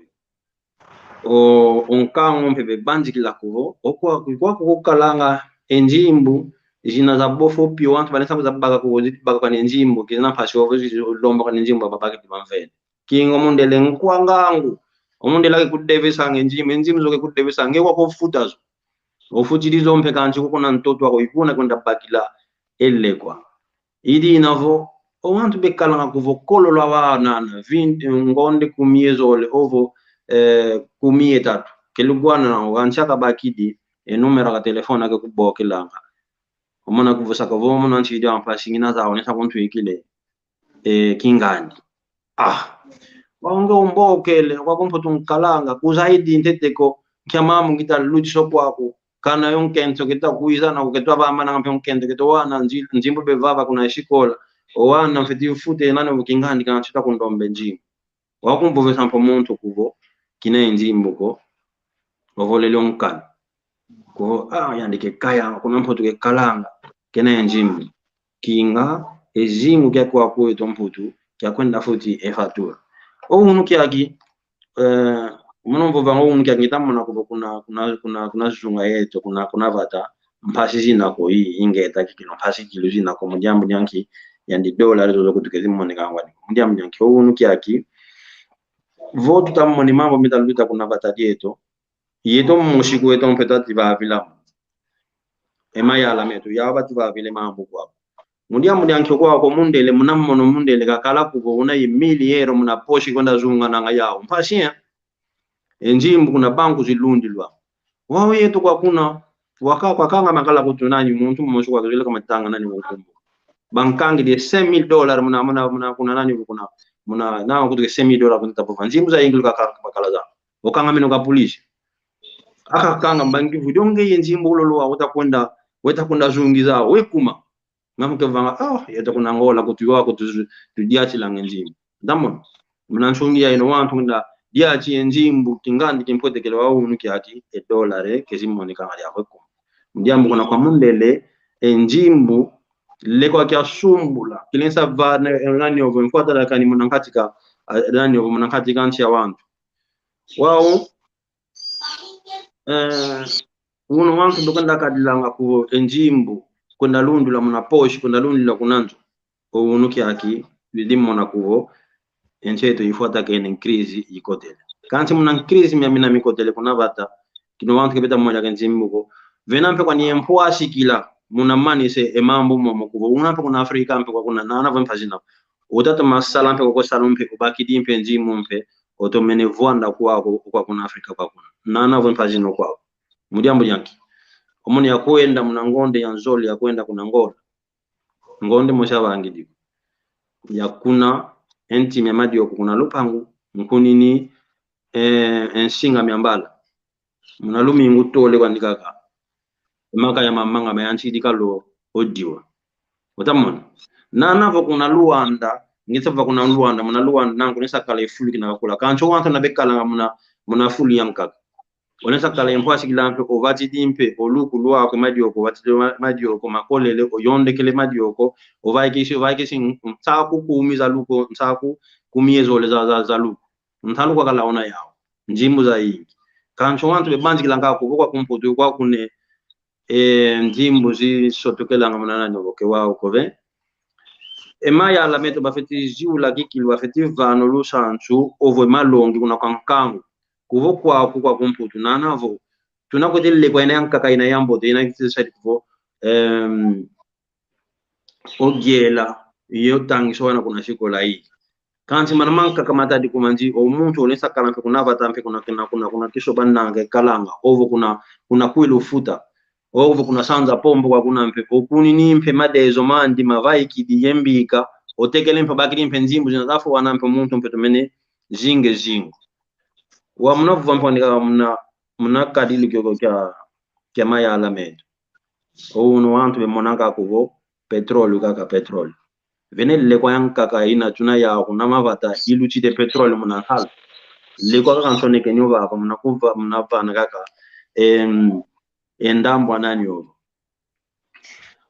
O, o nkangu mpe bebanzikila kuvo, okwa, kwa kukalanga e nzimbu, zina za bofo pio, wantu balesa kuza baka kuvo, zidi baka kwa ne nzimbu, kizina mpasi ovo, zidi lomba kwa ne nzimbu, babakidi bamvene. Kinga o mundele nkwa ngangu. O mundele ake kudevesanga e nzimbu, e nzimbu zo ke kudevesanga, nge kwa kofuta zo. Ofutidi zo mpe kansi ko kuna ntoto ako ikuna kwenda bakila e lekwa. Idi ina vo, o wantu bekalanga kuvo kolo lwa wana, vingt, ngonde kumi ye zole, ovo, eh, kumi ye tatu. Ke lugwana na, o kansi aka bakidi, e numero ka telefone ake kubokelanga. Omona kuvo saka vo, mona nsidi a mpasi ngina zau, nesa kuntwikile. E, kingandi. Ah. Wau nge umbokele, kwa kumputu nkalanga, kuzaidi ntete ko, nkia mamu ngita lutisa kwaku, kana yo nkento kita kwiza na kuketwa bamba na mpe nkento kita wana nzi-, nzimbu bevava kuna sikola, o wana mfeti ufute nani bu kingandi kana tita kundombe nzimbu. Wau kumbovesa mpe muntu kuvo, kina ye nzimbu ko, ovolele o nkanu. Ko, ah, yandi ke kaya, kuna Mputu ke kalanga, kena ye nzimbu. Kinga, e zingu kia kwa kweto Mputu, kia kwenda futi e fatura. O unu kiaki, eh, mono mvovanga o unu kiaki, ngita mona kuvo kuna, kuna, kuna, kuna zunga yeto, kuna, kuna vata, mpasi zina ko i, ingeta kikilu, mpasi kikilu zina ko, mu diambu dia nki, yandi dola zozo kutu kezi moneka ngwani. Mu diambu dia nki, o unu kiaki, vo tuta moni mambu mita luta kuna vata dieto, yeto mosi kweto mpe tati vavila mo. E mayala meto, yau bati vavile mambu kwau. Mu diambu dia nki kwau ko mundele, muna mono mundele, kakala kuvo una ye mille euro muna posi kwenda zunga nanga yau. Mpasi, eh? E nzimbu kuna banku zilundilwa. Wau yeto kwa kuna, waka, kwa kanga makala kutu nani muntu mosi kwa kizile kwa matanga nani muntu. Bankangidi cinq mille dollars muna, muna, muna, kuna nani kuna, muna, na kutu ke cinq mille dollars kuna tapufa. Nzimbu za ingili kaka, bakala za. Okanga meno ka polisi. Aka kanga mbangi vudi o ngeye nzimbu ulolo wa uta kwenda, weta kwenda zungiza, wekuma. Nga mukevanga, ah, yeta kuna Angola, kutu yo, kutu zu-, tudiatilanga e nzimbu. Ndamona. Muna nsungi ya ino wantu nda diati e nzimbu, kingandi kimpwetekele wa unu kiaki, e dolare, kezi monika ngali ya wekuma. Mu diambu kuna kwa mundele, e nzimbu, Lekwa kiasumbula, kilensa va na, nani ovo, mfwata da kani muna nkati ka, ah, nani ovo, muna nkati ka nsi ya wantu. Wau, eh, unu wantu ndokwenda kadilanga kuvo e nzimbu, kwenda lundula muna poche, kwenda lundula kuna nzo. O unu kiaki, bidi mona kuvo, e nsi eto ifwata kene crise ikotele. Kansi muna crise miamina mikotele kuna vata, kina wantu ke beta moña ke nzimbu ko. Vena mpe kwani e mpwasikila, muna manisa e mambu momo kuvo. Una mpe kuna Afrika mpe kwa kuna, nana vo mpasi na. Utatoma sala mpe kwa sala mpe, ubakidi mpe nzimbu mpe, otomene vwanda kwako, kwa kuna Afrika kwa kuna. Nana vo mpasi na kwako. Mu diambu dia nki? Omoni yakwenda muna ngonde ya nzole, yakwenda kuna Angola. Ngonde mosi avangidi. Ya kuna, e nti mia madioko kuna lupangu, nkunini, eh, e nsinga mia mbala. Muna lumingu tole kwandi kaka. E maka ya mamanga mayantikidi kala o diwa. Utamona? Nana vo kuna Luanda, ngisa va kuna Luanda, muna Luanda, nanku nisa kala e fulu kina kakula. Kansi o wantu na bekalanga muna, muna fulu yankaka. Olensa kala e mpwasikila mpe, ovatidi mpe, o luku lwaku madioko, ovatidi ma-, madioko, makolele, oyondekele madioko, ovaikisi, ovaikisi, nsaku kumi za luku, nsaku kumi ye zole za, za, za luku. Ntalu kwakala ona yau. Nzimbu zayingi. Kansi o wantu bebanzikilanga kuvo kwa kumputu, kwa kune, e, nzimbu zisotokelanga muna nani ovo ke wau kove. E mayala meto bafeti ziula kikilu, bafeti vana o lusansu, ovo e malongi kuna kwa nkangu. Kuvo kwaku kwa kumputu, nana vo. Tuna kwete lekwa ina yankaka ina yambote, ina kitisa kuvo, em, o yela, yo tangisa o wana kuna sikola i. Kansi mana mankaka matadi kumanzi, o muntu olensa kala mpe kuna vata mpe kuna, kuna, kuna, kuna kiso bananga kalanga, ovo kuna, kuna kwilu futa, ovo kuna sanza pombo kwa kuna mpe, okunini mpe madezo mandi mavaikidi ye mbika, otekele mpe obakidi mpe nzimbu zina zafwana mpe muntu mpe tomene zinge zingo. Wa muna vuva mpe wanika muna, muna kadilu kioko kia, kia mayala meto. O unu wantu bemonanga kuvo, petróleo kaka, petróleo. Vene lekwa yankaka ina tuna yau kuna mavata, ilutidi petróleo muna nsalu. Lekwa kaka nsonekene o vava, muna kuva, muna vana kaka, em, e ndambu a nani ovo.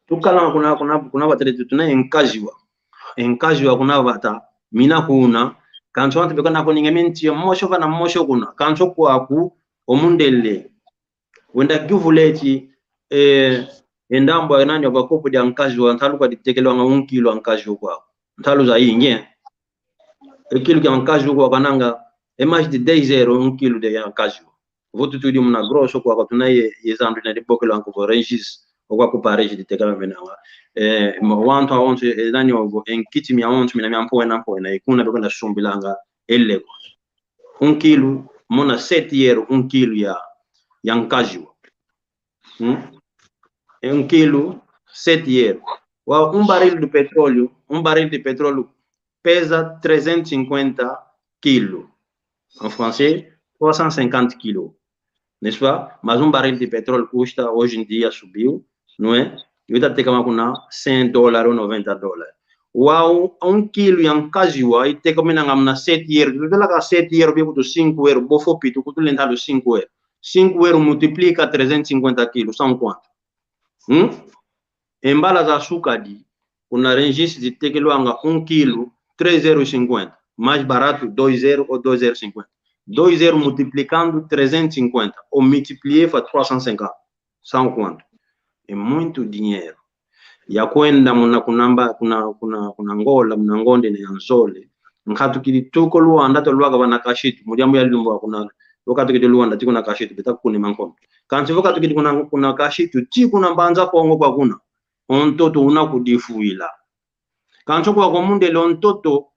Tukala kuna, kuna, kuna vata deto tuna e nkaziwa. E nkaziwa kuna vata, mina kuna, kansi wantu beka na kuninga minti yo mosi vana mosi kuna, kansi kwaku, o mundele. Wenda kuvula eti, eh, e ndambu a nani, a kopo dia nkaziwa, ntalu kwa ditekelwanga un kilo a nkaziwa kwaku. Ntalu zayingi, eh. E kilo kia nkaziwa kwaku kananga, e mais de dez euros un kilo de ya nkaziwa. Vo tutudi muna grosso kwaku tuna ye, ye zandu ina dibokelwanga vo Rungis, o kwaku pa Rungis ditekela menanga. Eh, ma wantu awonso, eh, nani ovo, e nkiti miawonso, mina mia mpoena mpoena, e kuna bekwenda sumbilanga e lekwa. Un kilo, mona sete euros un kilo ya, ya nkaziwa. Hmm? Un kilo, sete euros. Wa, um barril de petróleo, um barril de petróleo pesa trezentos e cinquenta kilo. En français, trois cent cinquante kilos. N'est-ce pas? Mas um barril de petróleo custa, hoje em dia subiu, não é? E ita tekama kuna cem dólares ou noventa dólares. Wau, um kilo ya nkaziwa, itekemenanga muna sete euros. Tutela ka sete euros, bia kutu cinco euros, bofo pitu, kutu lentalo cinco euros. Cinco euros multiplica trezentos e cinquenta kilos, são quanto? Hum? E mbala za sukadi, kuna Rungis zitekelwanga um kilo, três euros e cinquenta. Mais barato, dois euros ou dois euros e cinquenta. Dois euros multiplicando trezentos e cinquenta, ou multiplier fa trois cent cinquante. São quanto? É muito dinheiro. Yakwenda muna kunamba, kuna, kuna, kuna Angola, muna ngonde ne ya nzole. Nkatukidi tuko Luanda to lwaka vana Kashitu, mu diambu ya lumbu kuna, wakatukidi Luanda, tiko na Kashitu, beta kune mankono. Kansi wakatukidi kuna, kuna Kashitu, tiko na Mbanza Kongo kwa kuna. O ntoto una kudifuila. Kansi kwa kwa mundele o ntoto,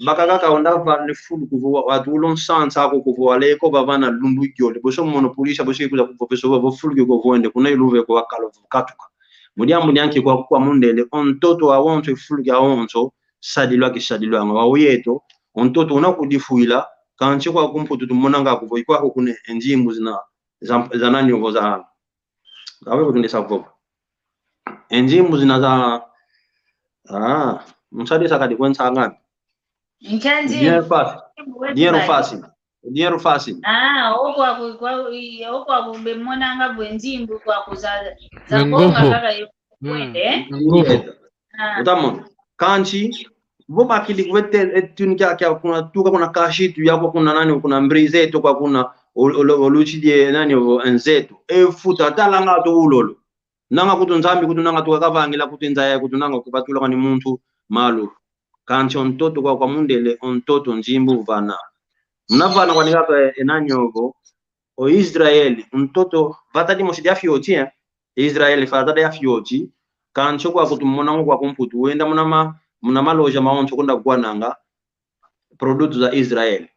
bakaka ka onda vana fulu kuvo wa, watu ulo nsansa ko kuvo waleko bavana lumbu yole. Boso mono polisi, boso kuza kuvo peso, vo fulu ko vo wende, kuna iluve ko wakalo katuka. Mu diambu dia nki kwa, kwa mundele, o ntoto awonso, e fulu awonso, sadilwa kisadilwanga. Wau yeto, o ntoto una kudifuila, kansi kwa kumputu tumonanga kuvo, ikwa ko kune e nzimbu zina, za, za nani ovo za, awe kutunde sa vova. E nzimbu zina za, ah, nsadi sa kadi kwensa ngani. Nkia nzimbu? Dinheiro fácil. Nzimbu wetu. Dinheiro fácil. Dinheiro fácil. Ah, o kwaku, kwa, i, o kwaku bemonanga bwe nzimbu kwaku za, za bonga kaka yo kwende, eh? Nguvu. Ah. Utamona. Kansi, vo bakidi kuwe te, e tuni kia, kia kuna, tuka kuna Kasitu, ya kwa kuna nani, kuna Mbrizeto, kwa kuna, ol-, ol-, oluti die nani, o, Nzeto. E futa, talanga to ulolo. Nanga kutu Nzambi, kutu nanga tuka kavangila, kutu nzaya, kutu nanga kubatula kani muntu malu. Kansi o ntoto kwa, kwa mundele, o ntoto nzimbu vana. Muna vana kwani kaka, e, e nani ovo, o Israel, ntoto, vata dimosi dia fioti, eh? Israel, vata dia fioti, kansi kwaku tumona ngo kwaku Mputu, wenda muna ma, muna maloja mawonso kwenda kwananga, produto za Israel.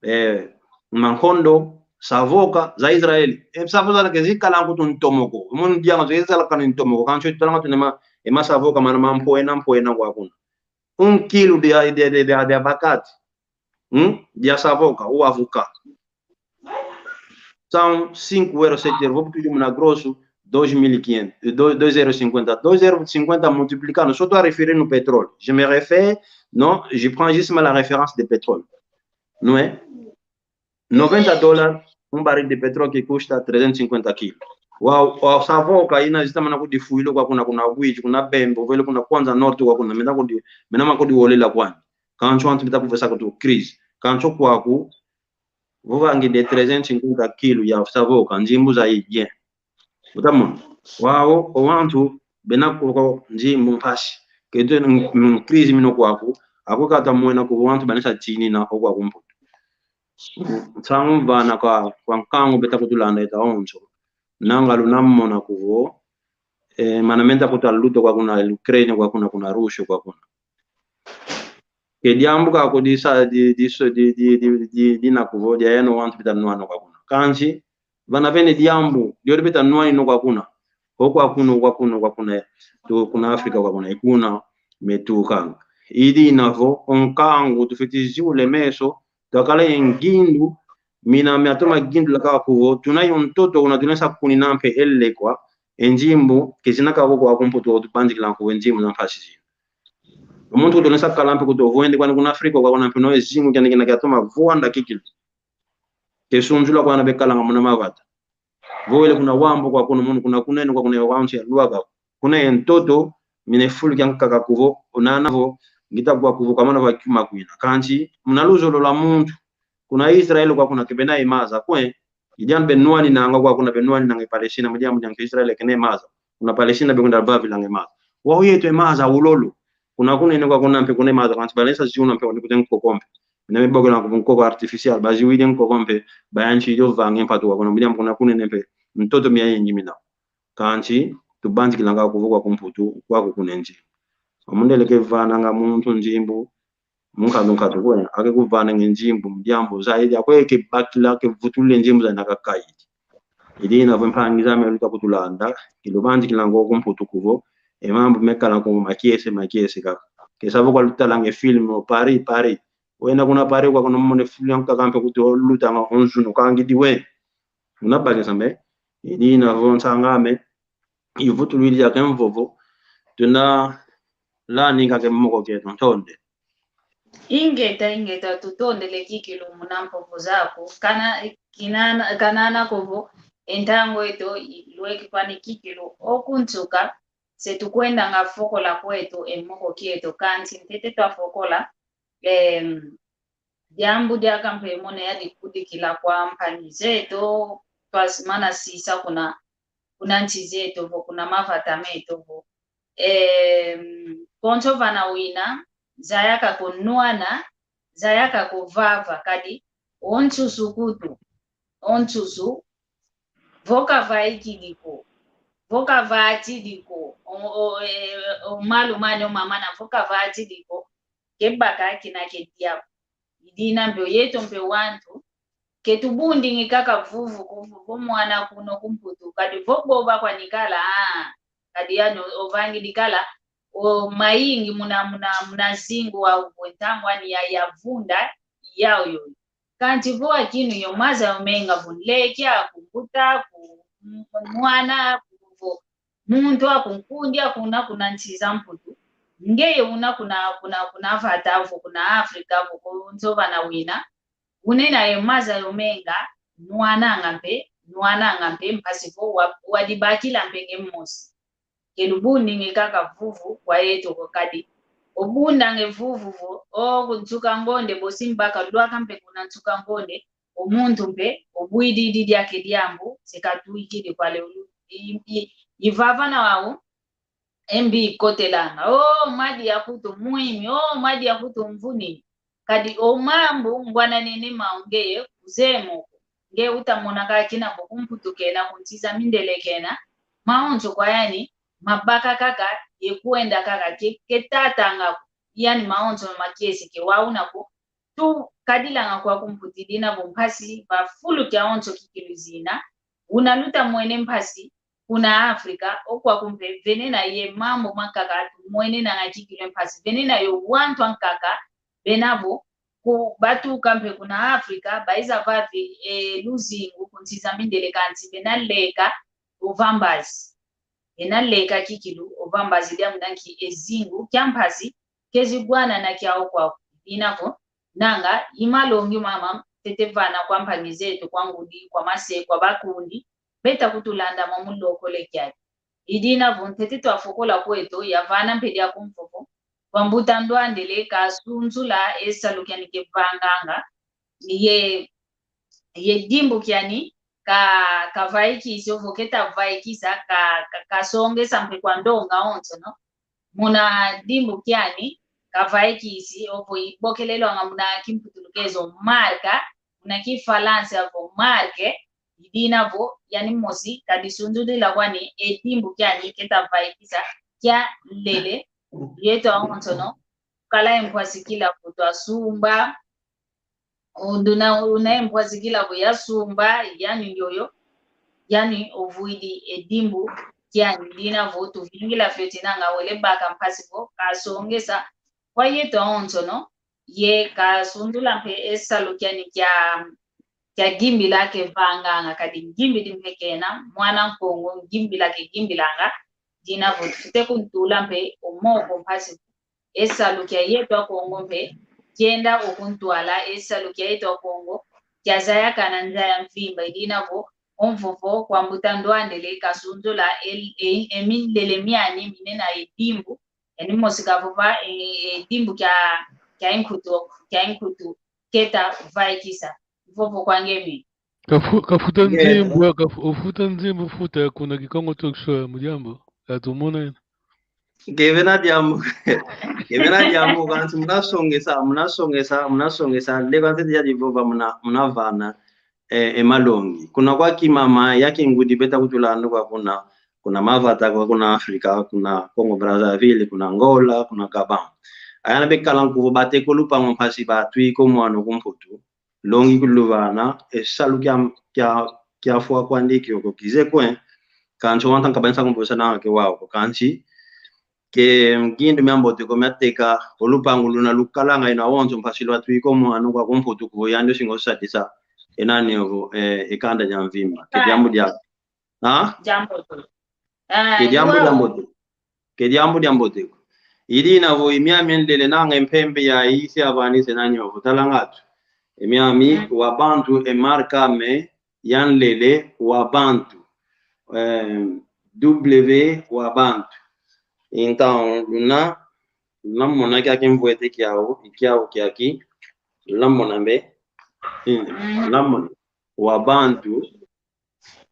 Eh, mankondo, savoka, za Israel. E, savoka zake zikala nkutu ntomoko. Munu dianga zo zikala kani ntomoko, kansi tutalanga tuna ma, e masavoka mana mampwena, mpwena kwakuna. Um quilo de, de, de, de, de abacate. Hum? De savoka, ou avocat. São cinco euros, sete euros. Vou pedir uma grosso, dois mil e quinhentos, do-, dois euros e cinquenta. Dois euros e cinquenta multiplicando. Só estou a referir no petróleo. Je me réfère, non, je prends juste la référence de pétrole. Não é? Noventa dólares, um barril de petróleo que custa trezentos e cinquenta quilos. Wau, wau savoka ina zita mana kudi fuilo kwakuna, kuna Uíge, kuna Bembe, vele kuna Kwanza Norte kwakuna, mina kudi, mina makudi wolela kwani. Kansi wantu mita kuvesa kutu crise. Kansi kwaku, vo vangidi trezentos e cinquenta quilos ya savoka, nzimbu zaya bien. Utamona. Wau, o wantu, bena kuko nzimbu mpasi. Kete n-, n-, crise mino kwaku, ako kata mwena ko wantu banesa tinina o kwaku Mputu. Nsangu vana kwa, kwa nkangu beta kutulanda eta onso. Nanga luna mona kuvo, e, mana menta kuta luto kwakuna Ukraine kwakuna, kuna Russia kwakuna. Ke diambu kako di sa, di, di, so, di, di, di, di, di na kuvo, dia yeno wantu beta nwana kwakuna. Kansi, vana vene diambu, dio beta nwanino kwakuna. O kwakuna, kwakuna, kwakuna, tu kuna Afrika kwakuna, ikuna, metukanga. Idi inavo, o nkangu, tufiti ziula e meso, twakala ye ngindu, mina miatoma gindu la kaka kuvo, tuna yo ntoto una tunesa kunina mpe e lekwa, e nzimbu, ke zina kako kwaku Mputu tubanzikila kuvo e nzimbu za mpasi zina. O muntu kutonesa kala mpe kutu vo wende kwani kuna Afrika kwakuna mpe no e zingu kiani kina kiatoma vwanda kikilu. Ke sunzula kwana bekalanga muna mavata. Vo wele kuna Wambo kwakuna munu kuna kunene kwakuna ya wansi ya lwaka. Kuna ye ntoto, mina e fulu kia nkaka kuvo, unana vo, ngita kwa kuvo, kamana va kiuma kwina. Kansi, muna luzolo lwa muntu, kuna Israel kwakuna ke bena ye maza, kwe, idiana benwaninanga kwakuna benwaninanga e Palestina, mudia mudia nke Israel kena ye maza. Kuna Palestina bekwenda vavilanga e maza. Wau yeto e maza ulolo. Kuna kunene kwakuna mpe kuna e maza, kansi balesa ziuna mpe wani kute nkoko mpe. Mina mibokela kuvo nkoko artificial, baziwidi nkoko mpe, bayansi dio vanga e mpatu kwakuna, mudia kuna kunene mpe, ntoto mia yengi mina. Kansi, tubanzikilanga kuvo kwaku Mputu, kwaku kuna e nzimbu. Amundele ke vananga muntu nzimbu, munkatu nkatu kwe, ake kuvananga e nzimbu, mu diambu, zaidi, akwe ke bakila, ke vutulula e nzimbu zana kakaidi. Idi inavo mpangi zame luta kutulanda, kilubanzikilanga kwaku Mputu kuvo, e mambu mekala ku makiese, makiese kaka. Ke savo kwa lutalanga e film, o Paris, Paris. Wena kuna Paris kwakuna mone fulu ya nkaka mpe kutu lutanga o nzunu kangidi we. Una bakisa mbe, idi inavo nsang'ame, ivutulwidi yake mvovo, tuna lani kake moko kieto, ntonde. Ingeta, ingeta, tutondele kikilu muna mpovo zaku, kana, kinana, kanana kovo, e ntangu eto, i-, lweki kwani kikilu, o kunsuka, se tukwendanga fokola kweto, e moko kieto, kansi ntete twafokola, em, diambu diaka mpe mona yadikudikila kwa mpangi zeto, twasimana sisa kuna, kuna nsi zeto vo, kuna mavata meto vo. Em, konso vana wina, zayaka kunwana, zayaka kuvava, kadi o nsusu kutu, o nsusu, vo kavaikidi ko, vo kavatidi ko, o, o, e, o malu mane o mamana, vo kavatidi ko, ke baka kina ke diaku. Idina mpe o yeto mpe wantu, ke tubundingi kaka vuvu kuvu, vo mwana kuno ku Mputu, kadi vo boba kwanikala, ah, kadi yano ovangidi kala, o mayingi muna, muna, muna zingu wa uvo ntangu ani ya, yavunda, yau yo. Kansi vo akinu yo maza yo menga vo nleke aku, mbuta aku, m-, mwana aku, vo muntu aku, nkundi aku una kuna nsi za Mputu. Ngeye una kuna, kuna, kuna vata vo, kuna Afrika vo, konso vana wina. Unena ye maza yo menga, nwananga mpe, nwananga mpe, mpasi vo wa, wadibakila mpe nge mosi. ke lubundingi kaka vuvu kwa yeto ko kadi. Obundange vuvu vo, o ku nsuka ngonde bosi mbaka lwaka mpe kuna nsuka ngonde, o muntu mpe, obwididi diake diambu, se katwikidi kwa lelu. I, i, ivava na wau, e mbi ikotelanga. O, madi ya kutu mwimi, o, madi ya kutu mvuni. Kadi o mambu ngwananene mau ngeye kuzeye mo ko. Nge utamona kaka kina vo ku Mputu kena, ku nsi za mindele kena, mawonso kwa yani, mabaka kaka, ye kwenda kaka, ke, ke tatanga ko. Yani mawonso makiese ke wau na ko. Tukadilanga kwa ku Mputu, i dina vo mpasi va fulu kiawonso kikilu zina. Una luta mwene mpasi kuna Afrika, o kwaku mpe vene na ye mambu mankaka tumwenenanga kikilu mpasi. Vene na yo wantu ankaka, bena vo, ku, batuka mpe kuna Afrika, baiza vavi, e, luzingu, ku nsi za mindele kansi, bena leka, ovambazi. Bena leka kikilu, ovambazi diambu na nki e zingu, kia mpasi, kezi gwanana kiau kwaku. I dina vo, nanga, i malongi mama, tete vana kwa mpangi zeto, kwa ngudi, kwa mase, kwa bakundi, beta kutulanda mwa mulokole kiaki. I dina vo ntete twafokola kweto, yavana mpe diaku mvovo, kwa mbuta Ndwandele kasunzula e salu kiani kevanganga, ye, ye dimbu kiani ka, kavaikisi, ovo keta vaikisa, ka, ka, kasongesa mpe kwa ndonga onso, no? Muna dimbu kiani, kavaikisi, ovo ibokelelwanga muna kimputulukezo marca, muna kifalansa ovo marque, i dina vo, yani mosi, kadisunzulila kwani, e dimbu kiani, keta vaikisa, kia lele, yeto awonso, no? Kala e mpwasi kila vo twasumba, o nduna una e mpwasi kila vo yasumba, yani ndioyo, yani ovwidi e dimbu kiani, i dina vo tuvingila fioti nanga wele baka mpasi vo kasongesa kwa yeto awonso, no? Ye kasunzula mpe e salu kiani kia, kia gimbila kevanganga, kadi gimbidi mpe kena, mwana Nkongo, gimbila kegimbilanga, i dina vo tufwete kuntula mpe o moko mpasi vo e salu kia yeto Akongo mpe, kienda okuntwala, e salu kia yeto Akongo, kiazayakana nza ya mvimba, i dina vo, o mvovo kwa mbuta Ndwandele kasunzula e, e, e milele miani minena e dimbu, yani mosi kavova, e, e dimbu kia, kia inkutu, kia inkutu, keta vaikisa. Mvovo kwa nge mi. Kafu-, kafuta nzimbu, kafu-, ufuta nzimbu, futa kuna Kikongo Talk Show ya mu diambu. Katumona ina. Kevena diambu. Kevena diambu, kansi munasongesa, munasongesa, munasongesa, leka ntete ya divova muna, munavana, e, e malongi. Kuna kwa kimama, ya kingudi beta kutulanda kwa kuna, kuna mavata kwa kuna Afrika, kuna Congo Brazzaville, kuna Angola, kuna Gabon. Ayana bekala nkuvo bateko lupangu mpasi batwiko mwano ku Mputu. Longi kuluvana, e salu kia, kia, kiafwa kwandi kioko kize kwe, kansi wanta nkaba nsa kumbusa na ke wau ko, kansi ke ngindu miambote ko miateka, o lupangu luna lukalanga ina wonso mpasi lwatwiko mwano kwa ku Mputu kuvo yandi osinga osadisa, e nani ovo, e, e kanda dia mvimba, ke diambu dia Ha? Diambote. Ah, ke diambu diambote. Ke diambu diambote ko. I dina vo i miami nlele nanga e mpembe ya isi avanise nani ovo talanga tu. E miami wa bantu e marka me ya nlele wa bantu. Eh, W wa bantu. Então, luna, luna mona kia kimvwete kiau, kiau kiaki, luna mona mbe. Mm. Luna mona. Wa bantu,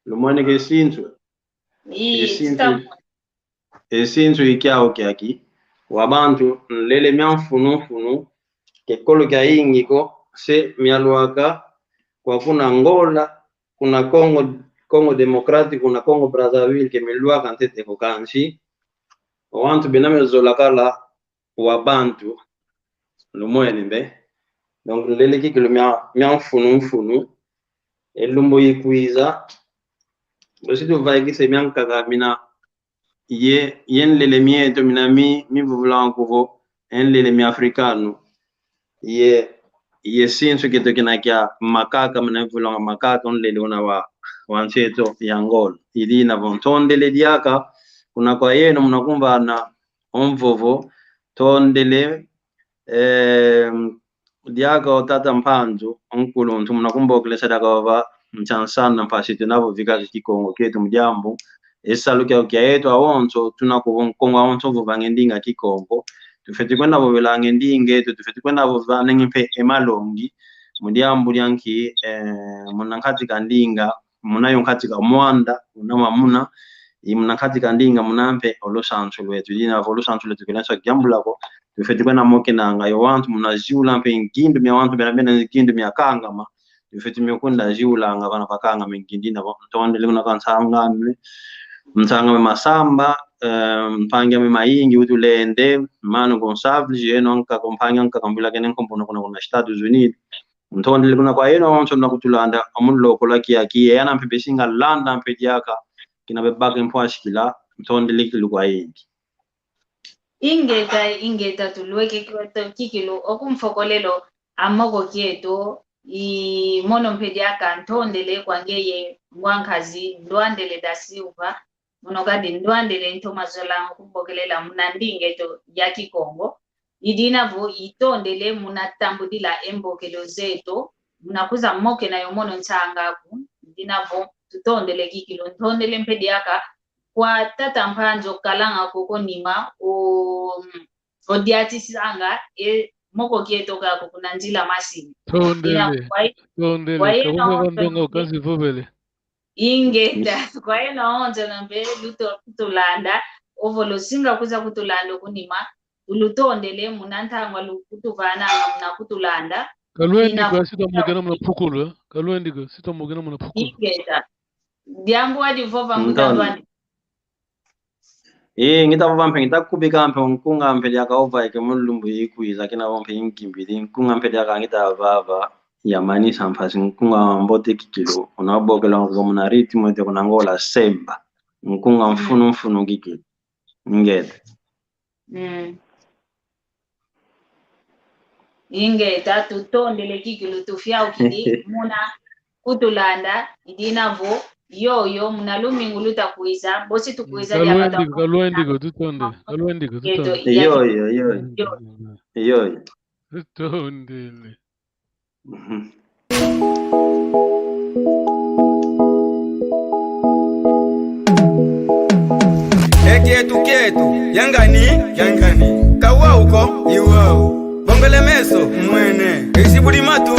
lumwene ke sinsu. Ii, e sinsu, e sinsu i kiau kiaki. Wa bantu, nlele mia mfunu mfunu, ke kolo kia ingi ko, se mialwaka, kwa kuna Angola, kuna Congo, Congo Democratic, kuna Congo Brazzaville, ke milwaka ntete ko kansi. Wantu bena mezola kala, wa bantu, lumwene mbe. Donc, nlele kikilu mia, mia mfunu mfunu. E lumbu ikwiza, bosi tuvaikise miankaka mina, ye, ye nlele mieto mina mi, mivuvulanga kuvo, e nlele mi africano. Ye, ye sinsu kieto kina kia makaka, mina mivulanga makaka, nlele una wa, wa nsi eto ya Angola. I dina vo ntondele diaka, kuna kwa yeno muna kumvana, o mvovo, tondele, eh, diaka o tata Mpanzu, o nkuluntu, muna kumbokelesa diaka vava, nchansana mpasi tuna vo vika ki Kikongo kieto mu diambu, E salu kiau kia yeto awonso, tuna ko Kongo awonso ovovanga e ndinga Kikongo. Tufeti kwenda vovelanga e ndinga eto, tufeti kwenda vovananga mpe e malongi. Mu diambu dia nki, eh, muna nkati ka ndinga, muna yo nkati ka mwanda, muna mamuna, i muna nkati ka ndinga, muna mpe o lusansu lweto. Dina vo lusansu lweto kele nsa kiambula ko. Tufeti kwenda mokenanga yo wantu muna ziula mpe ngindu mia wantu bena bena ngindu mia kangama. Tufeti mio kwenda ziulanga vana vakangama ngindu ina vo. Ntondele kuna kwa nsanga ame, nsanga ame Masamba, eh, mpangi ame Mayingi Utulende, Mano Gonçalves, yeno ankaka, mpangi ankaka mbwila kene nkombo kuna, kuna Estados Unidos. Ntondele kuna kwa yeno awonso muna kutulanda, amu lokola kiaki, e ana mpe besinga landa mpe diaka, kina bebaka mpwasikila, ntondele kikilu kwayingi. Ingeta, ingeta tulweke kweto kikilu, oku mfokolelo a moko kieto, i mono mpe diaka ntondele kwa ngeye ngwa nkazi, Ndwandele da Silva, mono kadi Ndwandele ntoma zola nkumbokelela muna ndinga eto ya Kikongo. I dina vo itondele muna tambudila e mbokelo zeto, muna kuza mokena yo mono nsanga aku. I dina vo tutondele kikilu, ntondele mpe diaka kwa tata Mpanzu okalanga koko nima, o, o diatisanga e moko kieto kako kuna nzila masini. Tondele, ina kwa, tondele, kwa yeno kabuka ndonga ukazi vovele. Ingeta, kwa yeno awonso na mpe luto kutulanda, ovo lusinga kuza kutulanda oku nima, tulutondele muna ntangwa lukutuvananga muna kutulanda. Kalwendi ina ko, si twamokena muna pukulu, eh? Kalwendi ko, si twamokena muna pukulu. Ingeta. Diambu wadi vova mbuta Ndwandele. Ee, ngita vova mpe, ngita kubika mpe, nkunga mpe diaka ovaike mu lumbu ikwiza, kina vo mpe inkimbidi, nkunga mpe diaka ngita vava, yamanisa mpasi, nkunga mbote kikilu, una bokela nkuba muna ritmo ete kuna Ngola semba, nkunga mfunu mfunu kikilu. Ingeta. Mm. Ingeta, tutondele kikilu, tufiaukidi muna kutulanda, i dina vo yoyo muna lumingu luta kwiza, bosi tukwiza diaka. Kalwendi ko, kalwendi ko, tutondele. Kalwendi ko, tutondele. Yoyo, yoyo. Yoyo. Tutondele. Mhm. E kietu kietu, yangani, yangani. Kawau ko, iwau. Bombele meso, mwene. Esi buli matu,